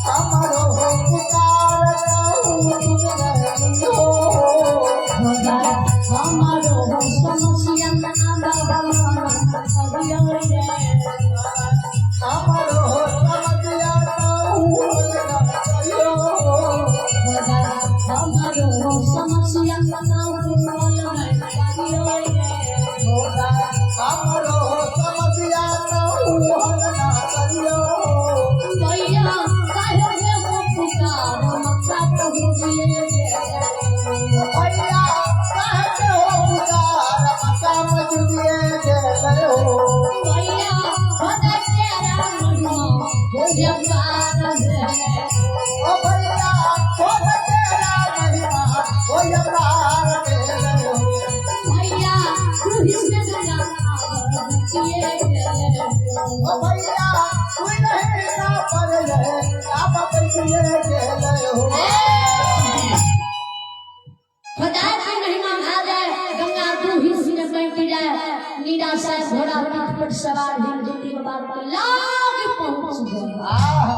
हमारो पुकार कहूँ हो। हमारो पुकार कहूँ तुम नहीं हो। हमारो समस्या हमारो समझिया कहूँ नहीं हो। हमारो समस्या हमारो समझिया कहूँ ना करियो। भैया काहे हो पुकार मक्का पहुँचिए। भैया कहते हो पुकार मक्का मजूदिए गेले हो। भैया होता तेरा महिमा हो पार है। ओ भैया हो तेरा महिमा हो पार गेले हो। भैया तू ही से गंगा बचिए। ओ भैया तू नहीं ना पर ले आप बचिए गेले हो। खुदा की महिमा भा जाए, गंगा तू ही सिर बैठ जाए। नीरा साहब घोड़ा पीठ पर सवार हिल ज्योति बाबा के लाग पहुंच गए। आहा।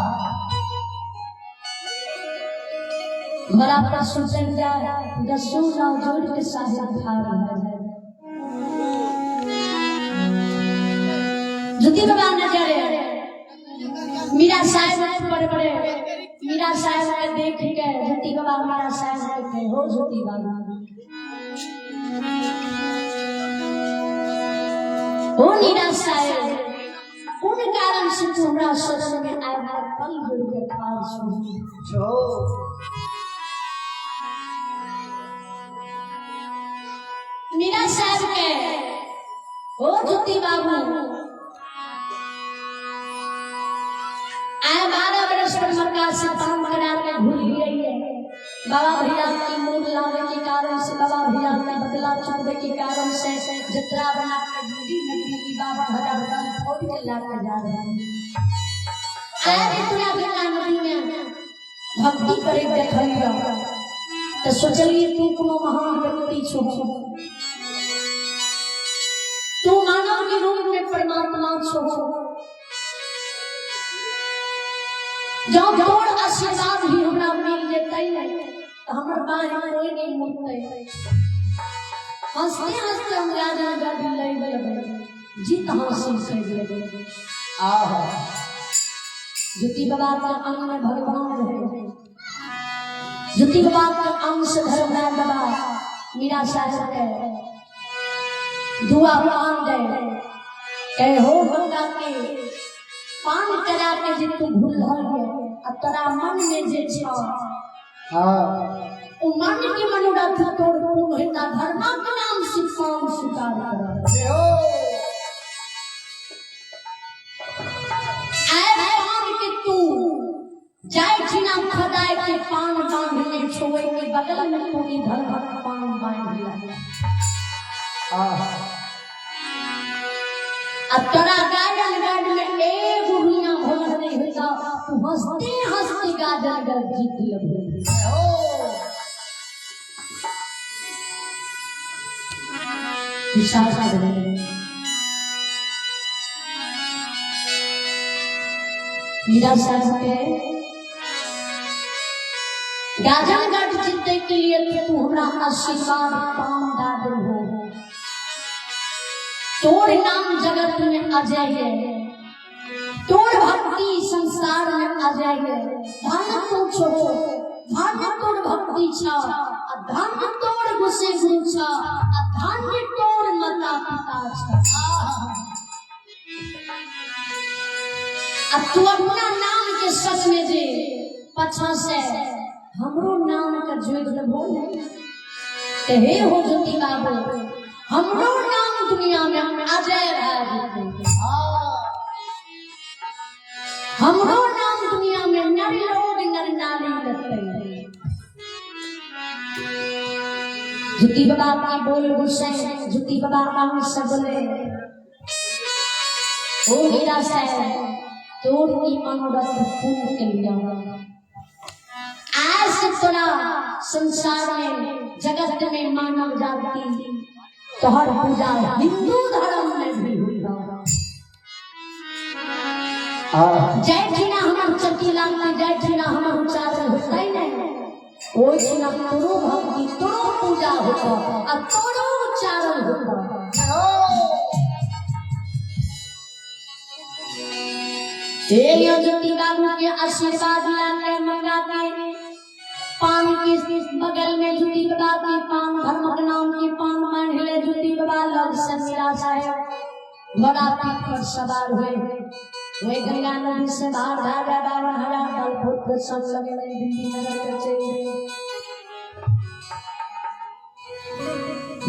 घोड़ा पर सुतल जाए, दसो नाव जोड़ के साहिब ठाड़ भऽ जाए। ज्योति बाबा नजर मीरा साहेब पर पड़े। मीरा साहेब के देख के ज्योति बाबा मीरा साहेब के कहे, हो ज्योति बाबा, हो मीरा साहेब, कोन कारण से तू हमरा शरण में आबि कऽ पल जोड़ के ठाढ़ छौ? छो। मीरा साहब के, हो ज्योति बाबू, आए 12 बरस पर मक्का से पान करा के घूर लिए बाबा भैया की मोर लावे के कारण से, बाबा भैया के बदला चुकवे के कारण से जतरा बना के ढूंढी नगरी की बाबा हजार दल फोड़ के ला के जा रहे हैं। आए भी तुरा गंगा नदी में भक्ति करे देखलियो तो सोचलिए तू कोनो महान व्यक्ति छो, तू मानव के रूप में परमात्मा छो, जब तोर आशीर्वाद ही हमरा मिल जेतै तो हमर बाह कोई नहीं मुड़तै। हंसते हंसते हम राजा गाड़ी लै लेबै, जीत हासिल कर लेबै। आहा। ज्योति बाबा के अंग में भगवान रहे, ज्योति बाबा के अंग से धर्मराज बाबा मीरा साहब के दुआ पान दे कहे, हो गंगा के पान करा के जे तू भूल गए आ तोरा मन में जे छ हाँ। ओ मन के मनोरथ तोड़ पूर्ण होता, धर्मा के नाम से पान स्वीकार कर। जय हो। आए पान के तू जाय छिना खदाय के पान बांधने छोए के बगल में तू ई धर्म पान बांध लिया। आहा। अब तोरा गाजल गढ़ में एगो रुइया भोजन नहीं होता, तू हंसते हंसते गाजल गढ़ जीत लेबही। जय हो। विश्वास करो। मीरा साहब के गाजलगढ़ जीते के लिए तू हमरा आशीर्वाद पान दा देबहो, तोर नाम जगत में अजय है, तोर भक्ति संसार में अजय है। धन तू छो, धन तोर भक्ति छ, आ धन तोर गुसे गुरु छ, आ धन तोर माता पिता छ। आ तू अपना नाम के सच में जे पछा से हमरो नाम के जोड़ देबो ने ते हे हो ज्योति बाबू, हमरो नाम दुनिया में अजय भए जेतै। हमरो नाम दुनिया में नर लोग नर नारी लेतै। ज्योति बाबा की बोल गुस्से, ज्योति बाबा अंग से बोले, ओ हीरा साहब, तोर ई मनोरथ पूर्ण के लिया, आज से तोरा संसार में जगत में मानव जाति तोहर पूजा हिंदू धर्म में भी हुई। आहा। जय ठिना हमर चकी लागते, जय ठिना हमर उच्चारण होतै नहीं, ओहि ठिना तोरो भक्ति तोरो पूजा होतो आ तोरो उच्चारण होतो। जय हो। हे ज्योति बाबू के आशीर्वाद लाके मंगा के पान के बगल में ज्योति बाबा के पान धर्म के नाम के पान बांध ले। ज्योति बाबा लग से मीरा साहेब घोड़ा पीठ पर सवार हुए, वही गंगा नदी से बाहर धारा बाबा हरा फल फूल सब लगे दिल्ली नगर के चल गए।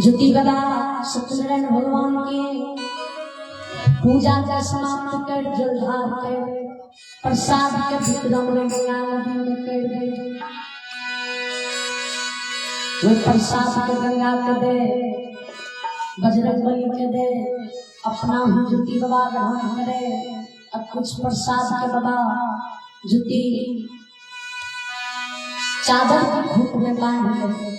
ज्योति बाबा सत्यनारायण भगवान के पूजा का समाप्त कर जलधार कर प्रसाद के वितरण में गंगा नदी में कर दे। वो प्रसाद के गंगा के दे, बजरंग बली के दे, अपना ही ज्योति बाबा ग्रहण करे। अब कुछ प्रसाद के बाबा ज्योति चादर के खूट में बांध ले।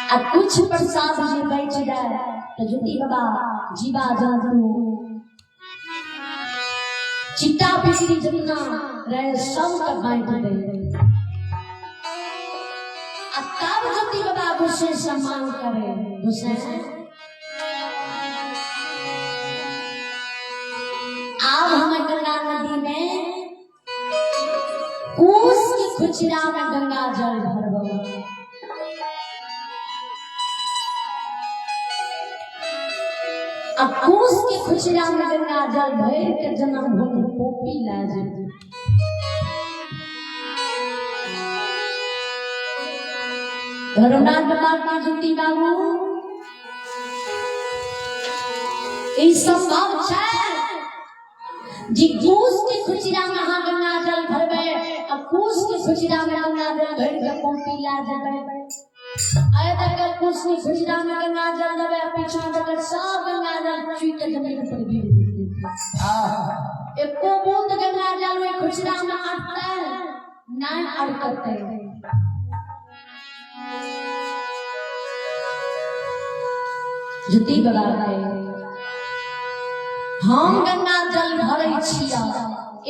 अब कुछ प्रसाद जी बैठ जाए तो ज्योति बाबा जीवा जंतु चिट्टा बिजली जितना रहे सब का बांट दे। आ तब ज्योति बाबा गुस्से सम्मान करे। गुस्से आब हम गंगा नदी में कुश के खुचरा में गंगा जल भरब। अब कुश के खुचरा में गंगा जल भर के जन्मभूमि पोपी ला जेबै। धर्मनाथ बाबा के ज्योति बाबू ई संभव छै जी कुश के खुचरा में अहाँ गंगा जल भरबै आ कुश के खुचरा में गंगा जल भरि के पोपी ला जेबै। आइ तक कुश के खुचरा में गंगा जल देबै, पीछा तक सब गंगा जल चुइ के जमीन पर गिर जेतै। एको बूंद गंगा जल ओहि खुचरा में अटतै नहि अटकतै। ज्योति बाबा के हम गंगा जल भरै छियै,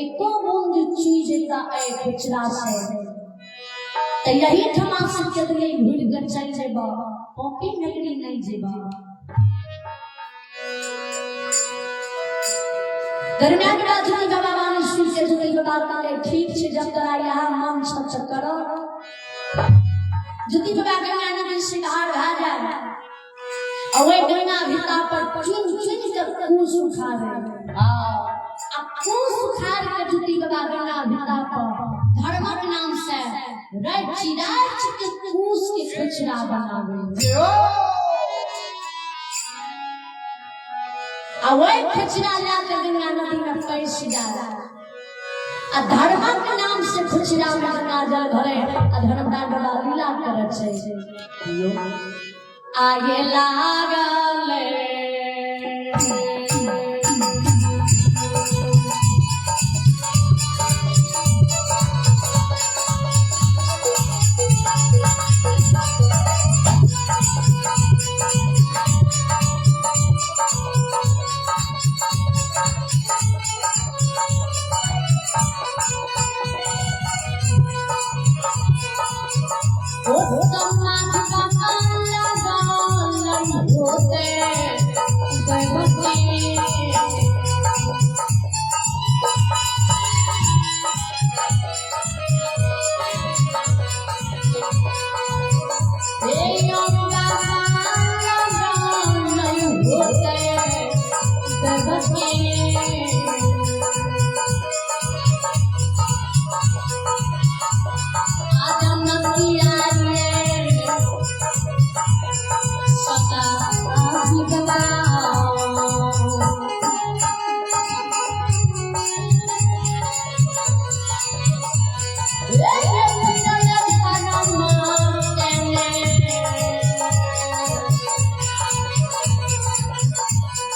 एको बूंद चुइ जेता एहि खुचरा से तऽ यही ठमा से केतने घुरि के चलि जेबह, पॉपी नगरी नहीं जेबह। दरमियान बाबा ज्योति बाबा वाणी सुन के ज्योति बाबा कहले ठीक छै, जब तोरा यहाँ मन छ तऽ कर। ज्योति बाबा गंगा नदी से बाहर भए जाए और वही गंगा भिता पर चुन चुन के कुश उखाड़े। आ कुश उखाड़ के ज्योति बाबा गंगा भिता पर धर्मक नाम से रचि रचि के कुश के खुचरा बनावे। आ वही खुचरा ला के गंगा नदी में पैस जाए आ धर्मक नाम से खुचरा में गंगा जल भरे आ धर्मदान बाबा लीला करे छै। आगे लागल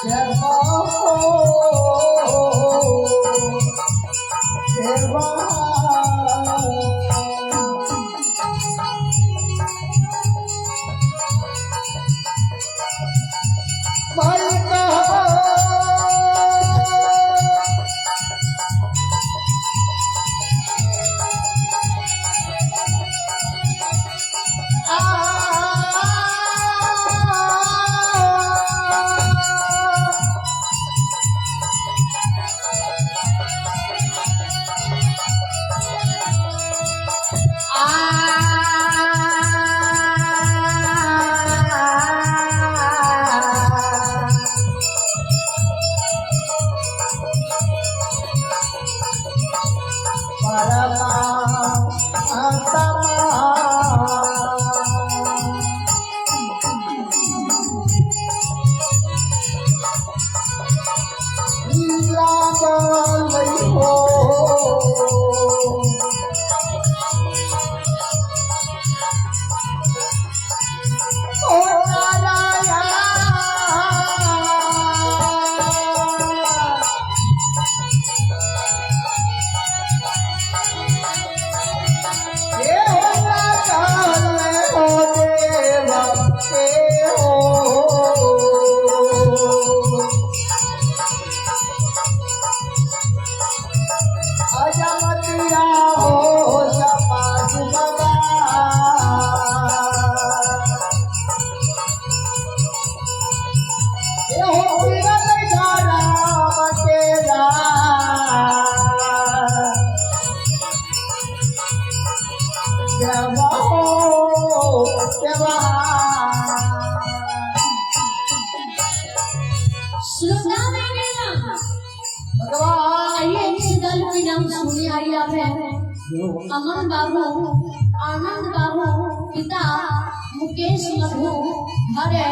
जय हो। देबहो त्यौहार। श्रोता में ना भगवान आइए इस दल के नाम सुने आइए आप है अमन बाबू, आनंद बाबू, पिता मुकेश मधु, हरे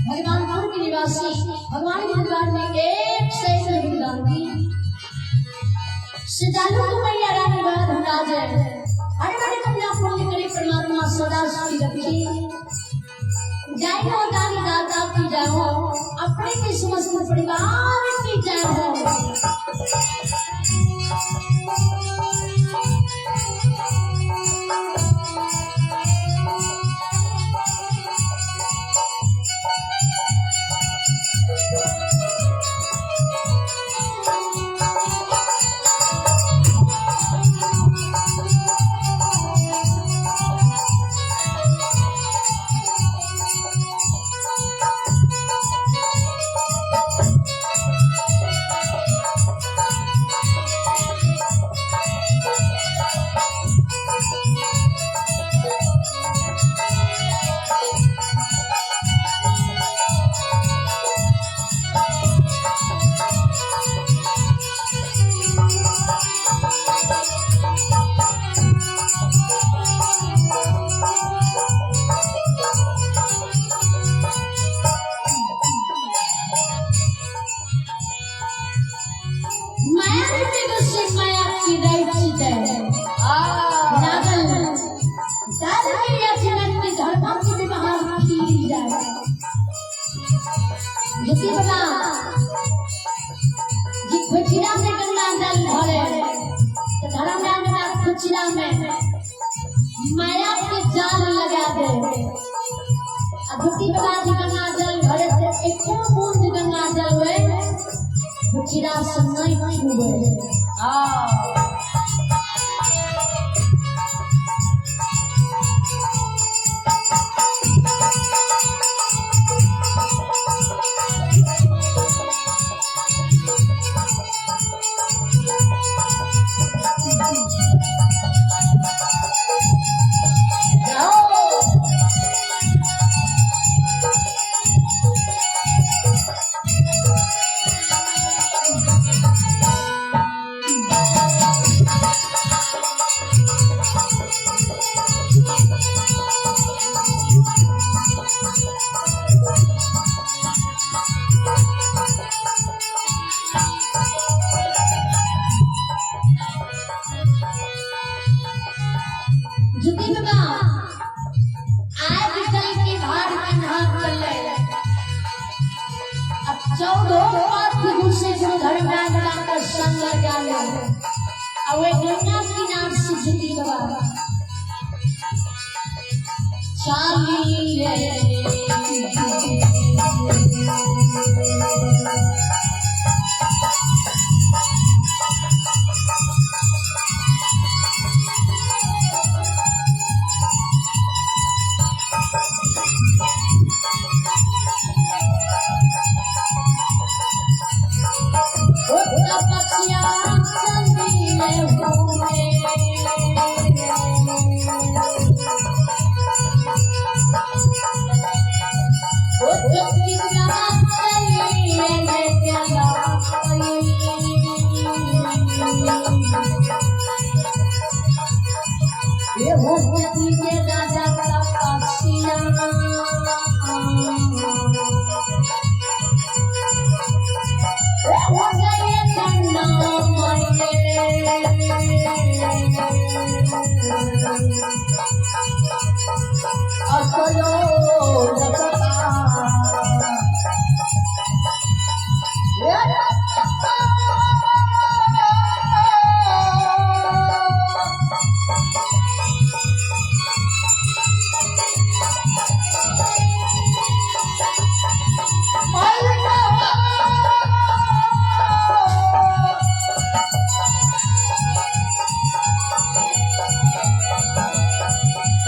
भगवानपुर के निवासी, भगवान के दरबार में 100 योगदान की। श्रद्धालु को मैया रानी बड़ा धनराज है। हर बड़े कन्या पुण्य करे परमात्मा सदा सुखी रखी। जय हो दानी दाता की जय हो, अपने के समस्त परिवार की जय हो। माया के गुस्से माया की राइट है नागल दाद के याचना की धर्म की विवाह की जाए। यदि बता जी खुचिरा में गंगा जल भरे तो धर्म गंगा खुचिरा में माया के जाल लगा दे। अधुति बता जी गंगा जल भरे तो एको बूंद गंगा जल हुए खुचिरा से नहीं छुए। जुती बाबा आज कल के भार कन्हा चले अब 14 पाथी गुस्से गुरु धर्मराज का संग लगा ले। अब वे गंगा किनार से जुती बाबा चाली रे। तपस्या चली रे होए।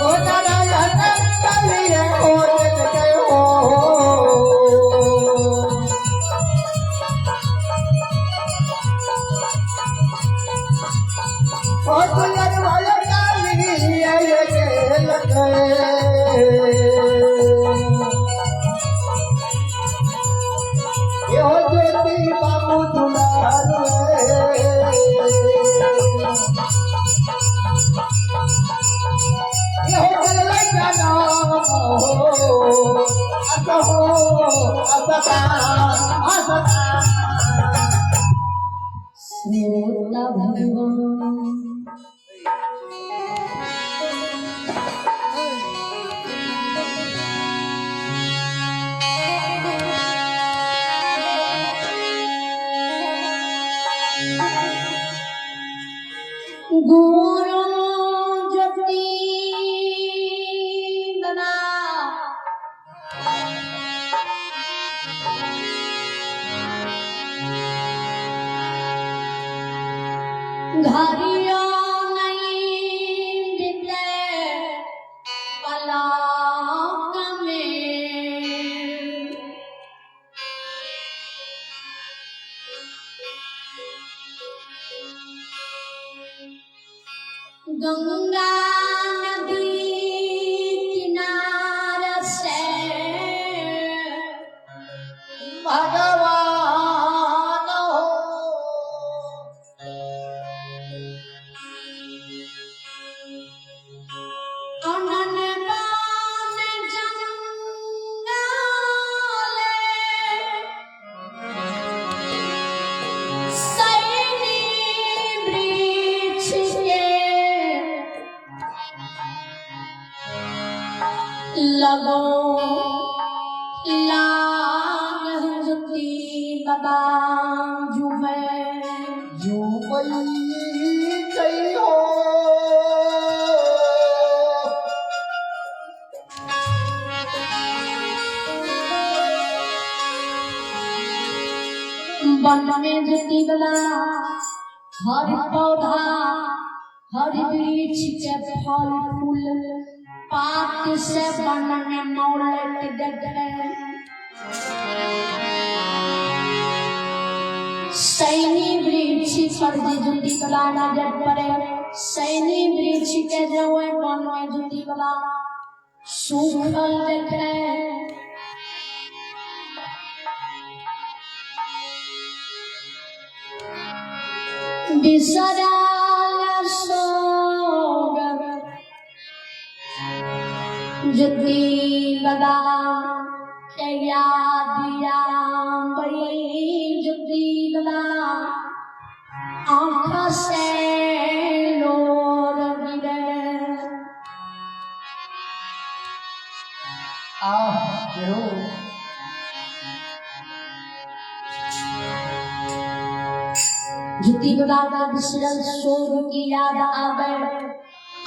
ओ नारायण कलिया। देलकै। एहो ज्योति बाबू दुलार, एहो चललै नाम हो, अस हो असता असता। श्रोता भगवान गुरु ज्योति बाबा घरियो नहीं बितले पलक में। गंगा नदी किनार से भगवान हो, अनन बान जंगले सैनी वृक्ष के लगो लाग ज्योति बाबा जुमे जुमई जई हो। वन में ज्योति बाबा हर पौधा हर वृक्ष के फल फूल पात से वन में मौलत देखे। सैनी वृक्ष पर जे ज्योति बाबा नजर पड़े, सैनी वृक्ष के जो वन में ज्योति बाबा सूखल देखे। बिसराल सोग ज्योति बाबा के याद आबई, ज्योति बाबा आँख से लोर गिरे। आह देहो। ज्योति बाबा का बिसरल सोग की याद आवे,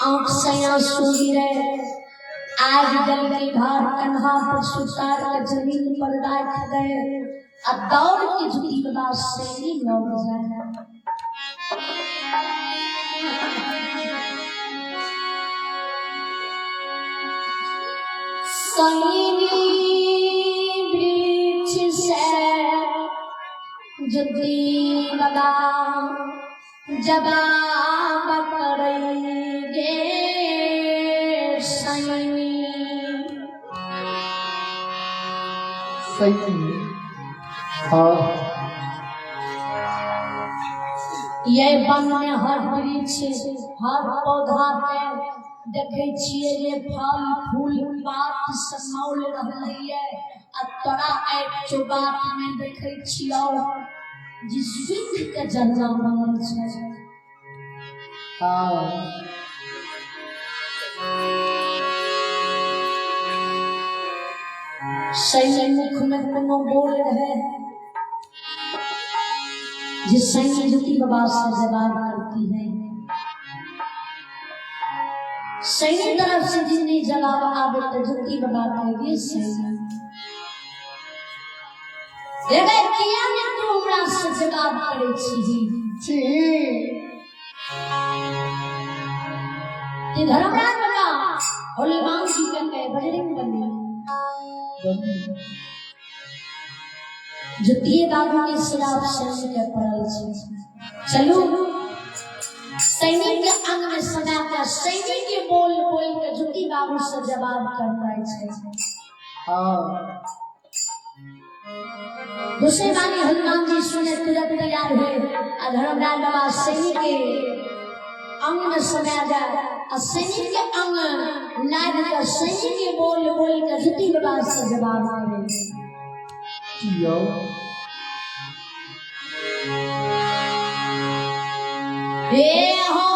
आँख से आंसू गिरे। आग जल के धार कन्हा पर सुतार के जमीन पर राख दे आ दौड़ के ज्योति बाबा सैनी लौट जाए। सैनी वृक्ष से ज्योति बाबा जवाब करेंगे सैनी। सही हाँ। ये वन में हर वृक्ष हर पौधा के देखे छियै जे फल फूल पात समाउल रहलैये आ तोरा आइ चौबात में देखे छियौ जे सुख के जन्म बनल छै। हाँ। सैनी मुख में कोनो बोल रहे जे सैनी ज्योति बाबा से जवाब करती है। सैनी तरफ से जितनी जवाब आवे तो ज्योति बाबा कहेगी सैनी एगे किया ने तू हमरा से जवाब करे छी छी। ते धर्मराज बाबा हनुमान जी के कहे बजरंग बली ज्योतिये बाबू के श्राप सैनिक के पड़ल छै। चलू सैनिक के अंग में सदा के सैनिक के बोल बोल के ज्योति बाबू से जवाब करनाइ छै। हाँ। गुस्से वाली हनुमान जी सुने तुरंत तैयार हुए आ धर्मराज बाबा सैनिक के अंग में समाया जाए आ सैनिक के अंग लाद कर सैनिक के बोल बोल कर जुती बाबा से जवाब करे। कियो हे हो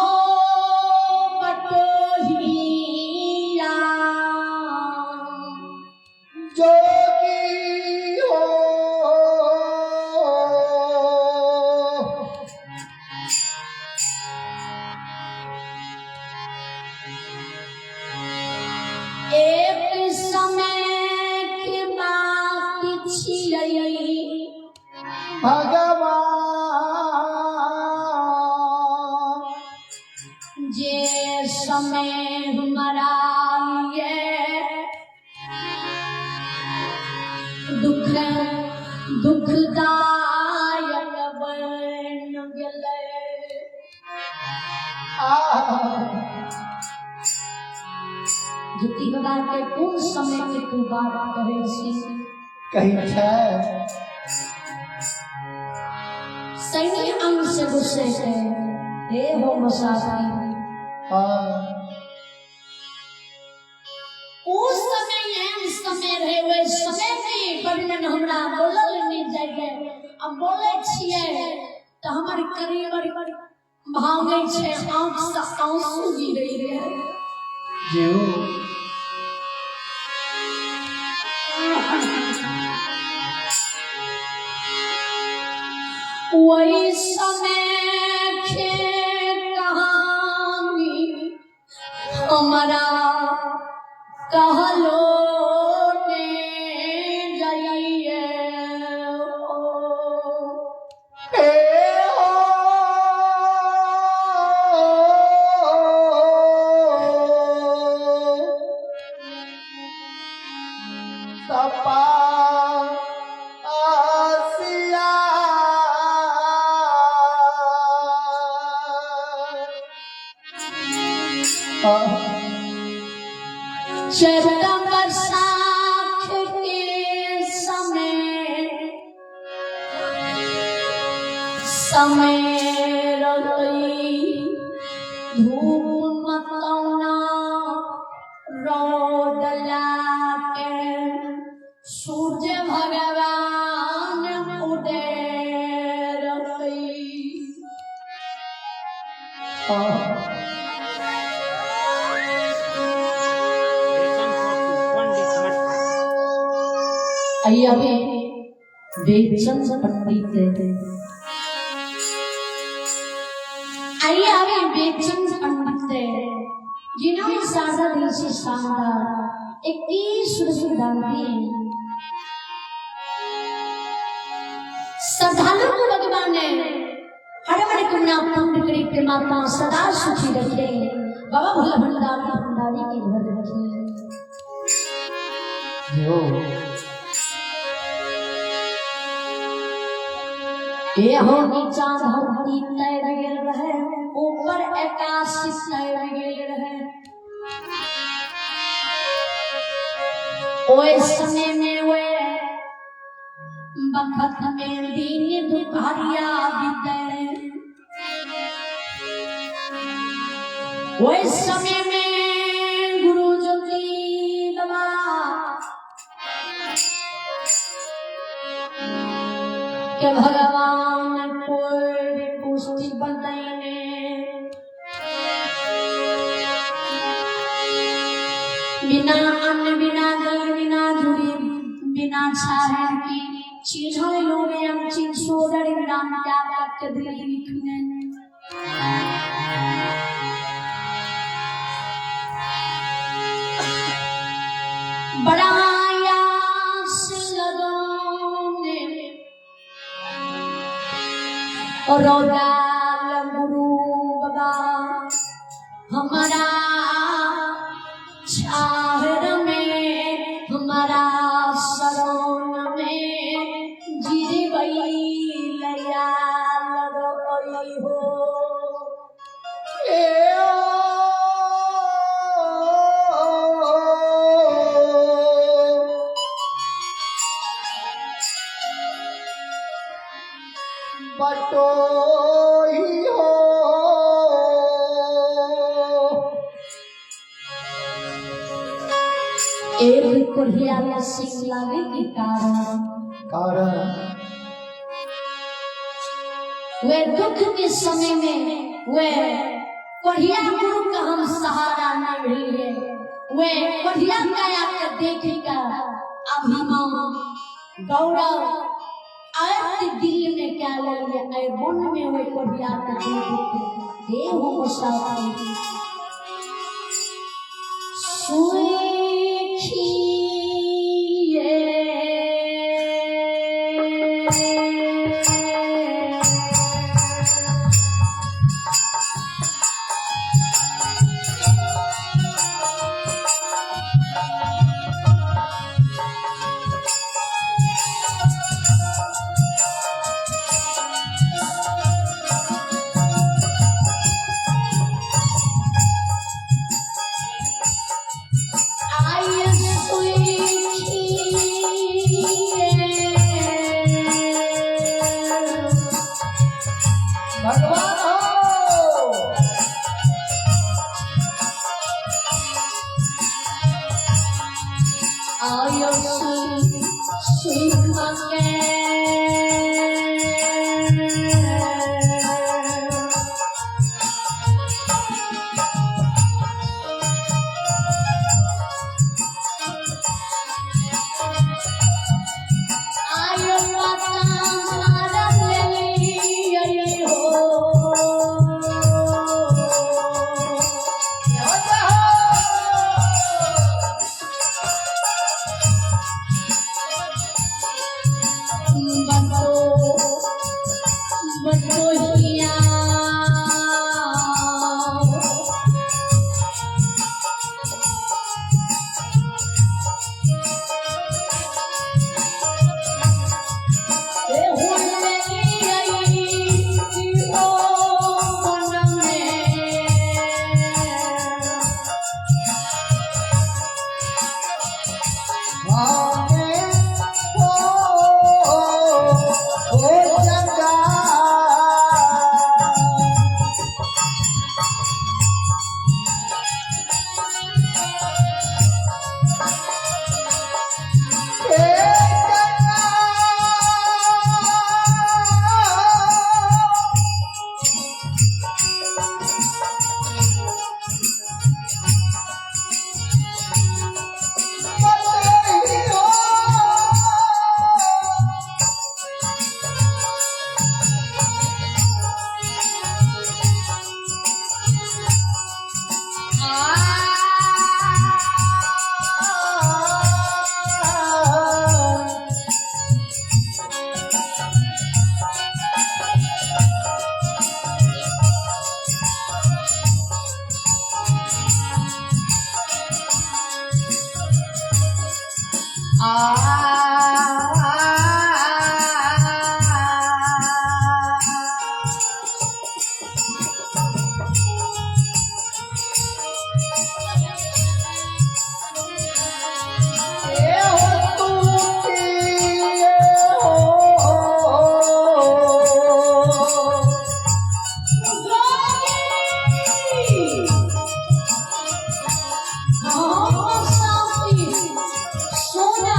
बटोहिया जोगी हो। एक समय के बात छियै भगवान जे समय हमारा लिए दुख दुखदायक बन गेलै। ज्योति बाबा के कोन समय के तू बात कहै छी? कहीं छै। सैनी अंग से गुस्से के हे हो मुसाफिर। हाँ। ओ समय एहन समय रहे, ओहि समय के वर्णन हमरा बोलल नहि जाइए। आ बोलै छियै तऽ हमर करीब भागै छै, आँख से आंसू गिरैए। जीव वही समय के कहानी हमरा कहलो ने जाइए। हे हो। तपा आसिया चैत बैसाख के समय समय रही, धूप मतौना रौद लाके सूर्य भगवान उदय रही। आइए अभी बेचन पंडित, आइए अभी बेचन पंडित जिन्होंने सादा दिल से शानदार 21 रुपये दान दिए। श्रद्धालु को भगवान ने हर मन कामना पूर्ण करे, परमात्मा सदा सुखी रखे, बाबा भोला भंडारी भंडारी के घर रखे। जो ये हो नीचा धरती तैर गेल रहे, ऊपर आकाश तैर गेल रहे। ओए समय में वे बखत में दिन दुपहरिया बीते, ओए समय में गुरु ज्योति बाबा के भगवान कोई पुष्टि बताइने बिना अन्न बिना जल बिना जुड़ी बिना छाहर की चिन्ह लोग हम चिन्ह सोदर नाम क्या के दिल लिखने बड़ा आयास लगौने रौदाल गुरु बाबा हमारा छाहर में हमारा शरण में जीवई लया लगई हो। ए ओ। बटोही हो। एक कोढ़िया के सिंह लागे के कारण कारण वे दुख के समय में वे कोढ़िया गुरु का हम सहारा न रही है। वे कोढ़िया काया के देखी का अभिमान गौरव आयत दिल में क्या लगे आए मन में वे कोढ़िया के देख हे हो मुसाफिर सुखिए आय सुखिए भगवान हो। आय सुख के आय पता लेली हो। बतो बतोहिया ए हुन आई ओ मन में। भावे हो, ओ गंगा। हे गंगा। बटोही हो। ए हो तू की हो। सोना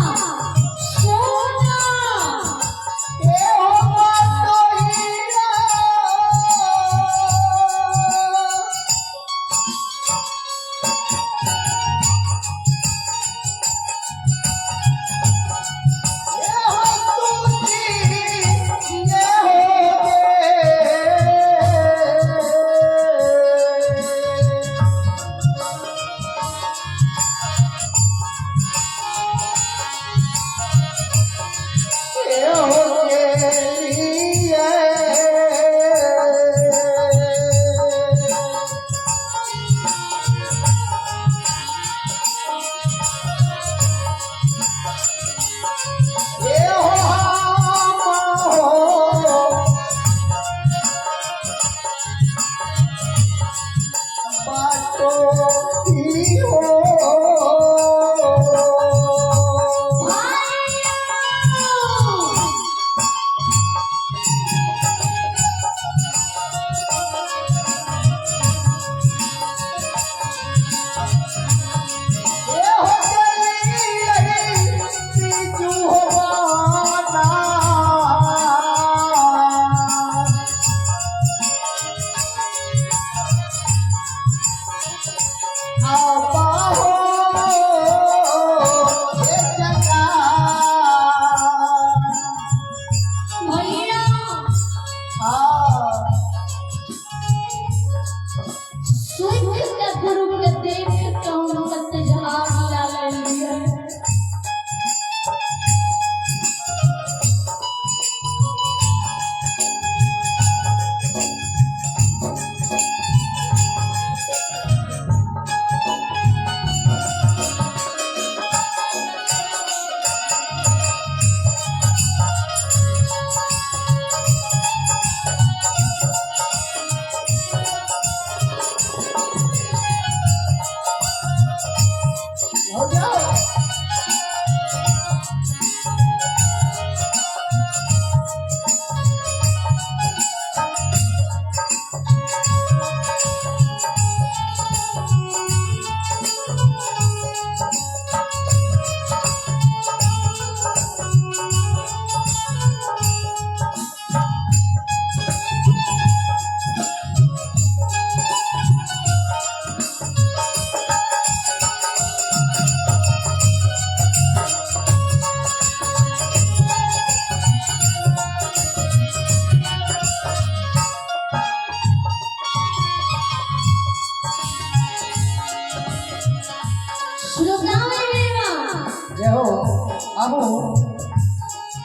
आबू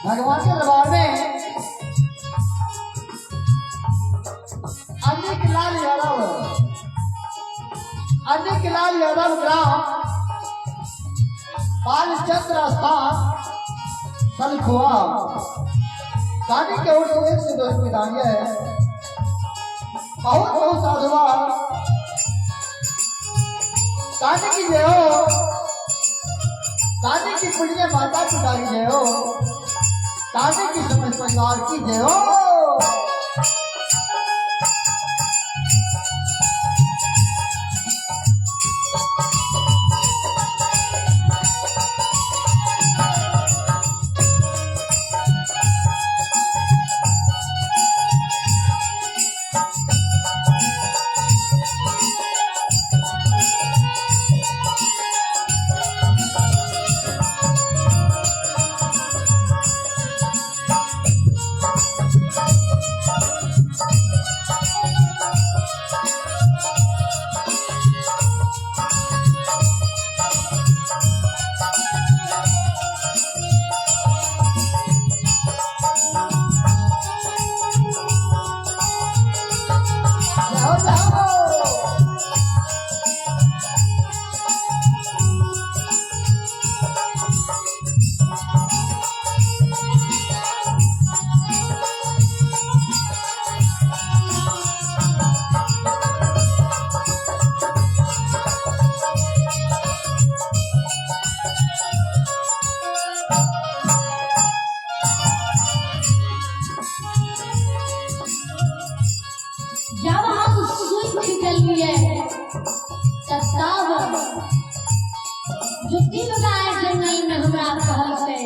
भगवान के दरबार में अनिक लाल यादव, अनिक लाल यादव ग्राम बालचंद्र स्थान सलखुआ दानी के ओर से 102 रुपये दानिया है। बहुत बहुत साधुवाद। दानी की जय हो, दानी की पुण्य माता पिता की जय हो, दानी की समस्त परिवार की जय हो। जय हो, जय हो। जब हम सुख गेलिए तब जुती गाय जंगल में हमरा कहलकै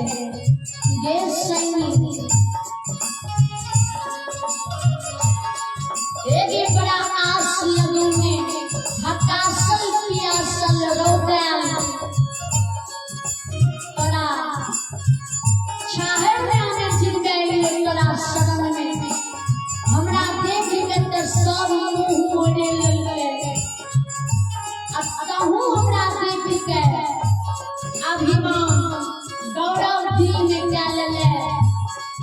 गे सैनी एगे बड़ा आस लगौने हतासल पियासल रौदायल तोरा छाहर में हमें जिंदगी तोरा शरण में हमरा देख के तऽ सब मुँह मोड़े लगलै आ तहूँ हमरा देख के अभिमान गौरव दिल में कए लेले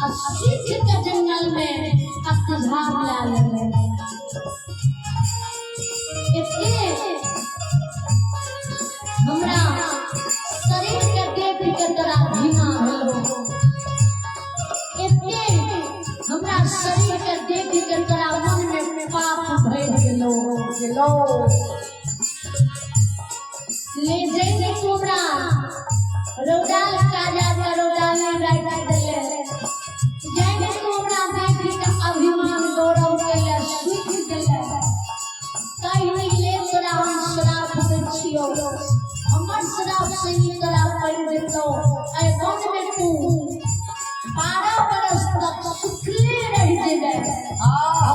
आ सीख के जंगल में पतझड़ ला लेले। एते हमरा शरीर के देख के तोरा घृणा भेलो, एते हमरा शरीर के देख के तोरा मन में पाप भरि गेलो। गेलो। ले जइने तू हमरा रौदाल काजा के रौदाल राखि देले, जइने तू हमरा देख के अभिमान गौरव केले सुख गेले, कहि ले तोरा हम श्राप दै छियौ, हमर श्राप से ही तोरा पड़ि जेतौ, एहि वन में तू 12 बरस तक सुखले रहि जेबै। आहा।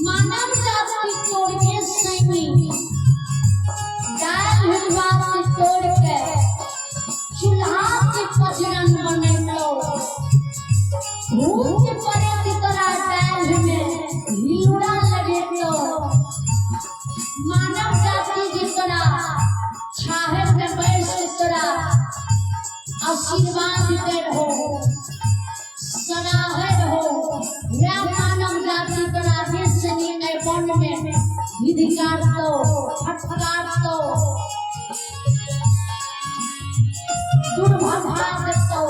मानव जाति तोड़ के सैनी दाल हिलवा के तोड़ के चूल्हा के पचरन बनेलो, भूत प्रेत तोरा दाल में हिलुरा लगेलो, मानव जाति जे तोरा छाहर में बैस के तोरा आशीर्वाद दे रहो सराहर हो, वह मानव जाति तोरा देशनी एहि वन में धिधिकारतौ फटकारतौ दुर्भगा देतौ।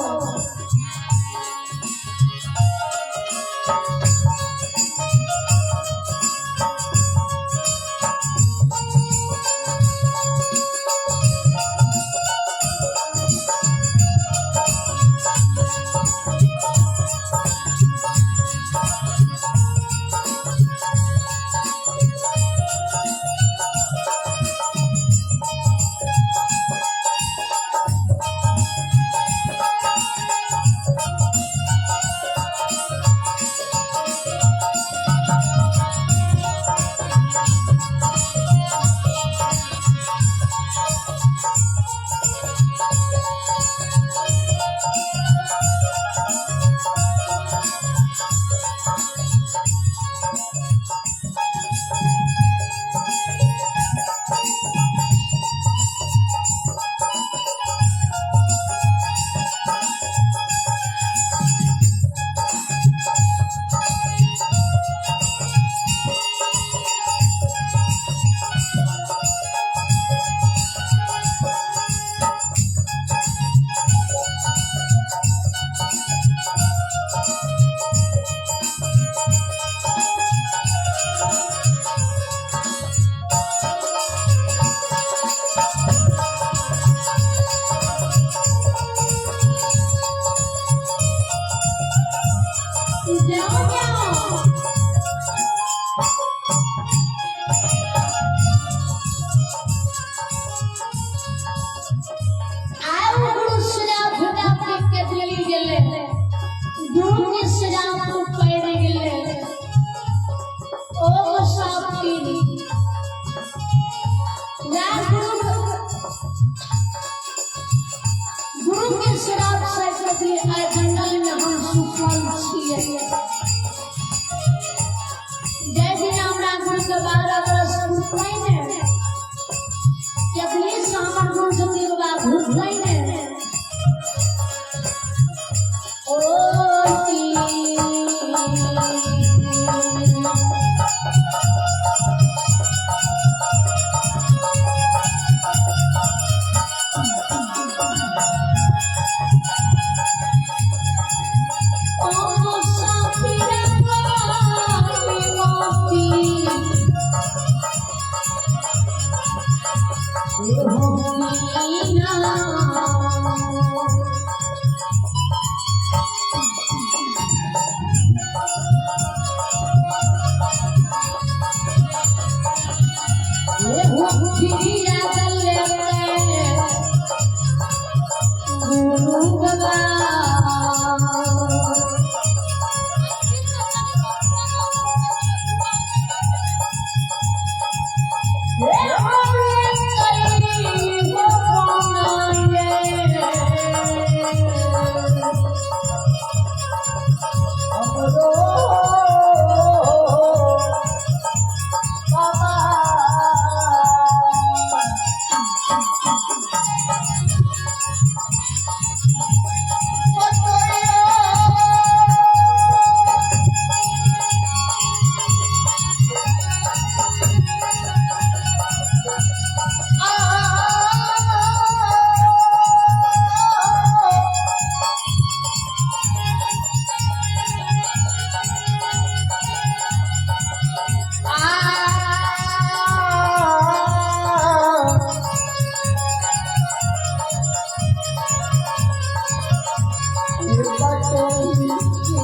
बटोहिया।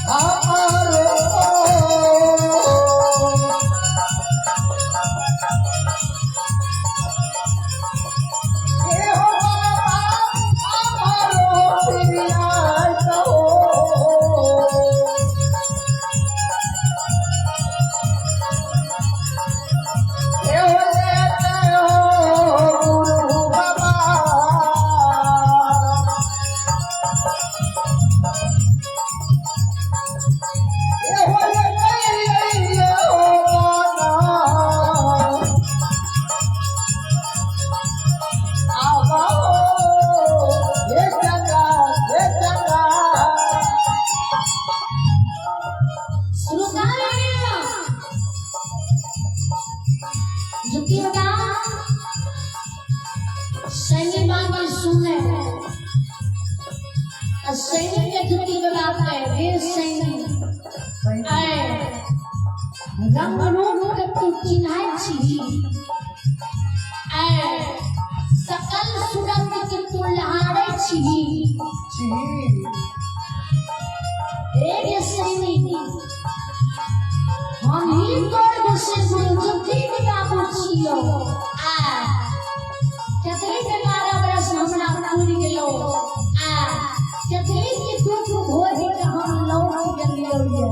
हमारो हे हो बाबा हमारो प्रिया हो। हे हो लेते हो गुरु बाबा। हे हो लेते हो बाबा। आवा हो हे गंगा हे गंगा। श्रोता ज्योति बाबा सैनी बाबा सुने आ सैनी के ज्योति बाबा के रे सैनी आए रंग रूप के तू चिन्है छी, आए सकल सूरत के तू लहारै छी। छी। रे रे सैनी, हम ही तोर गोसे गुरु ज्योति बाबू छियो। आ केतली के 12 बरस हमरा पूरि गेलो, आ केतली के दुख भोग के हम लौट गेलियो ये।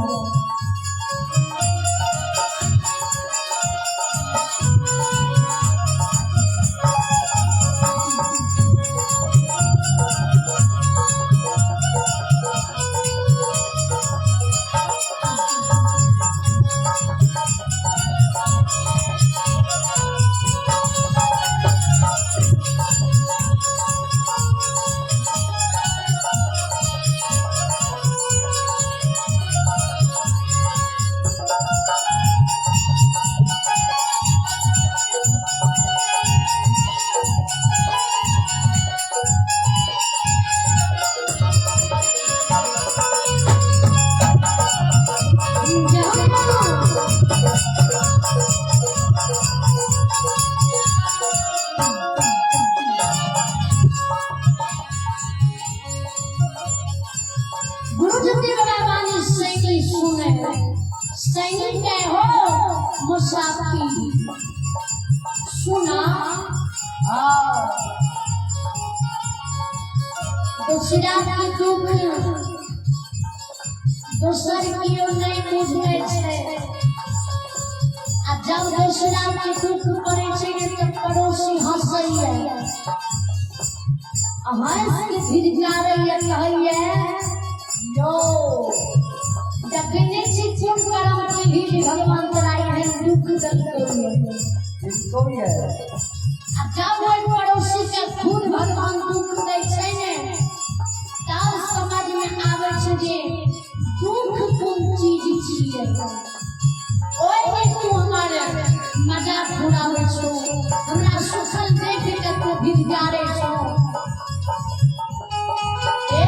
गुरु ज्योति बाबा वाणी सैनी सुने, सैनी के हो मुसाफिर सुना। हाँ। दूसरा के दुख दोसर केओ नहीं बुझै छै, आ जब दूसरा के दुख पड़ै छै ने तऽ पड़ोसी हंसैया, आ हंस के धिरकारैया, कहैया यो देखने छी कोन करम केलही जे भगवान तोरा एहन दुख देलकौ ये। इसको भी है। आ जब ओहि पड़ोसी के खुद भगवान दुख दै छै ने, तब समझ में आबै छै जे दुख कोन चीज छियै। ओहि दिन तू हमर मजाक उड़ाबै छौ, हमरा सुखल देख के तू धिरकारै छौ। ए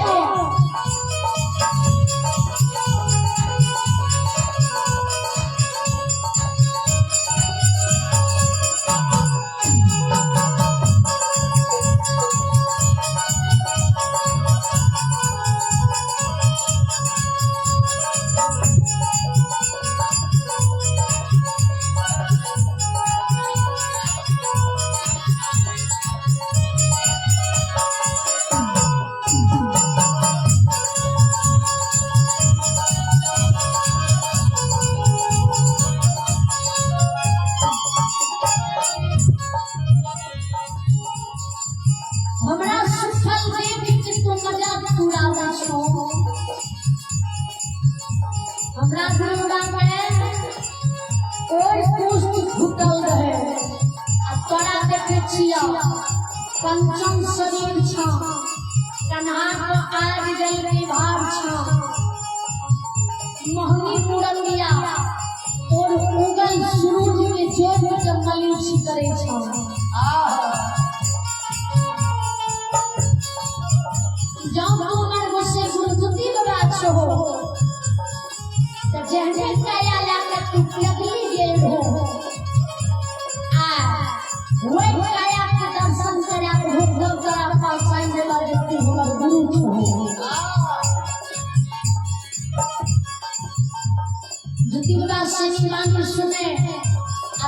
हमरा सुखल देख के तू मजाक उड़ाबै छौ। हमरा गुरुरा में ओहि पुष्ट घुटल रहे, आ तोरा देखै छियौ पंचम शरीर छौ, कन्हा के आग जल के भार छौ, मोहनी मुरंगिया तोर उगल सूरज के जोत के मलिश करै छौ। आहा। जब तू हमर गुस्से गुरु बाबा छहो, तऽ जेहने काया लए कऽ तू लगली गेल हो।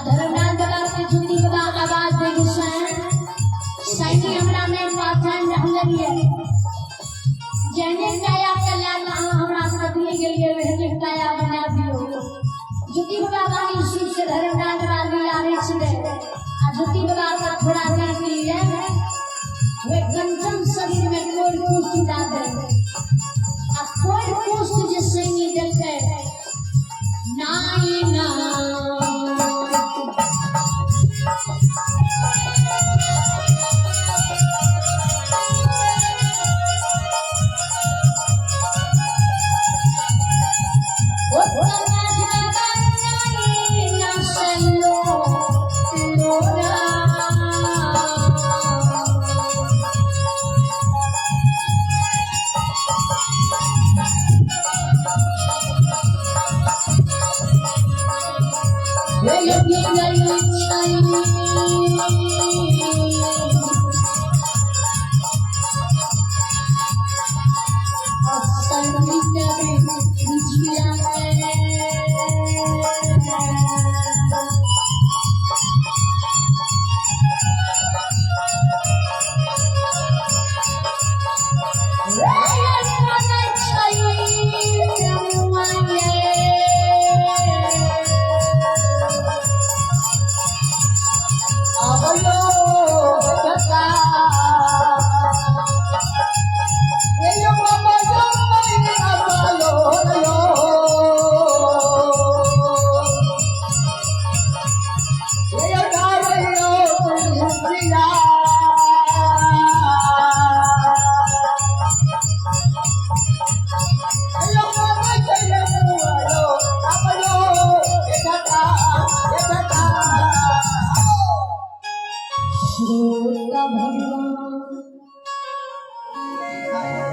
आ धर्मराज बाबा के ज्योति बाबा आवाज दे गुस्सा सैनी हमरा में पहचान रहल ये जहने काया कल्याण अहाँ हमरा से दिए गेलिए वहने काया बना दियो। ज्योति बाबा वाणी शिव से धर्मराज बाबा आवे छले आ ज्योति बाबा का थोड़ा देर के लिए वे कंचन शरीर में कोई कुछ डाल दे आ कोई कुछ जे सैनी देलकै नाई ना।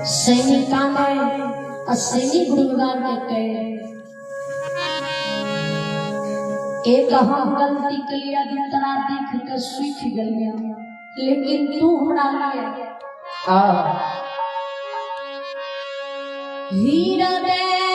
सैनिका में और सैनिक गुरुगार के कहे एक हम गलती के लिए तोरा देख के सीख गेलिया, लेकिन तू हमरा लिए हीरा रे।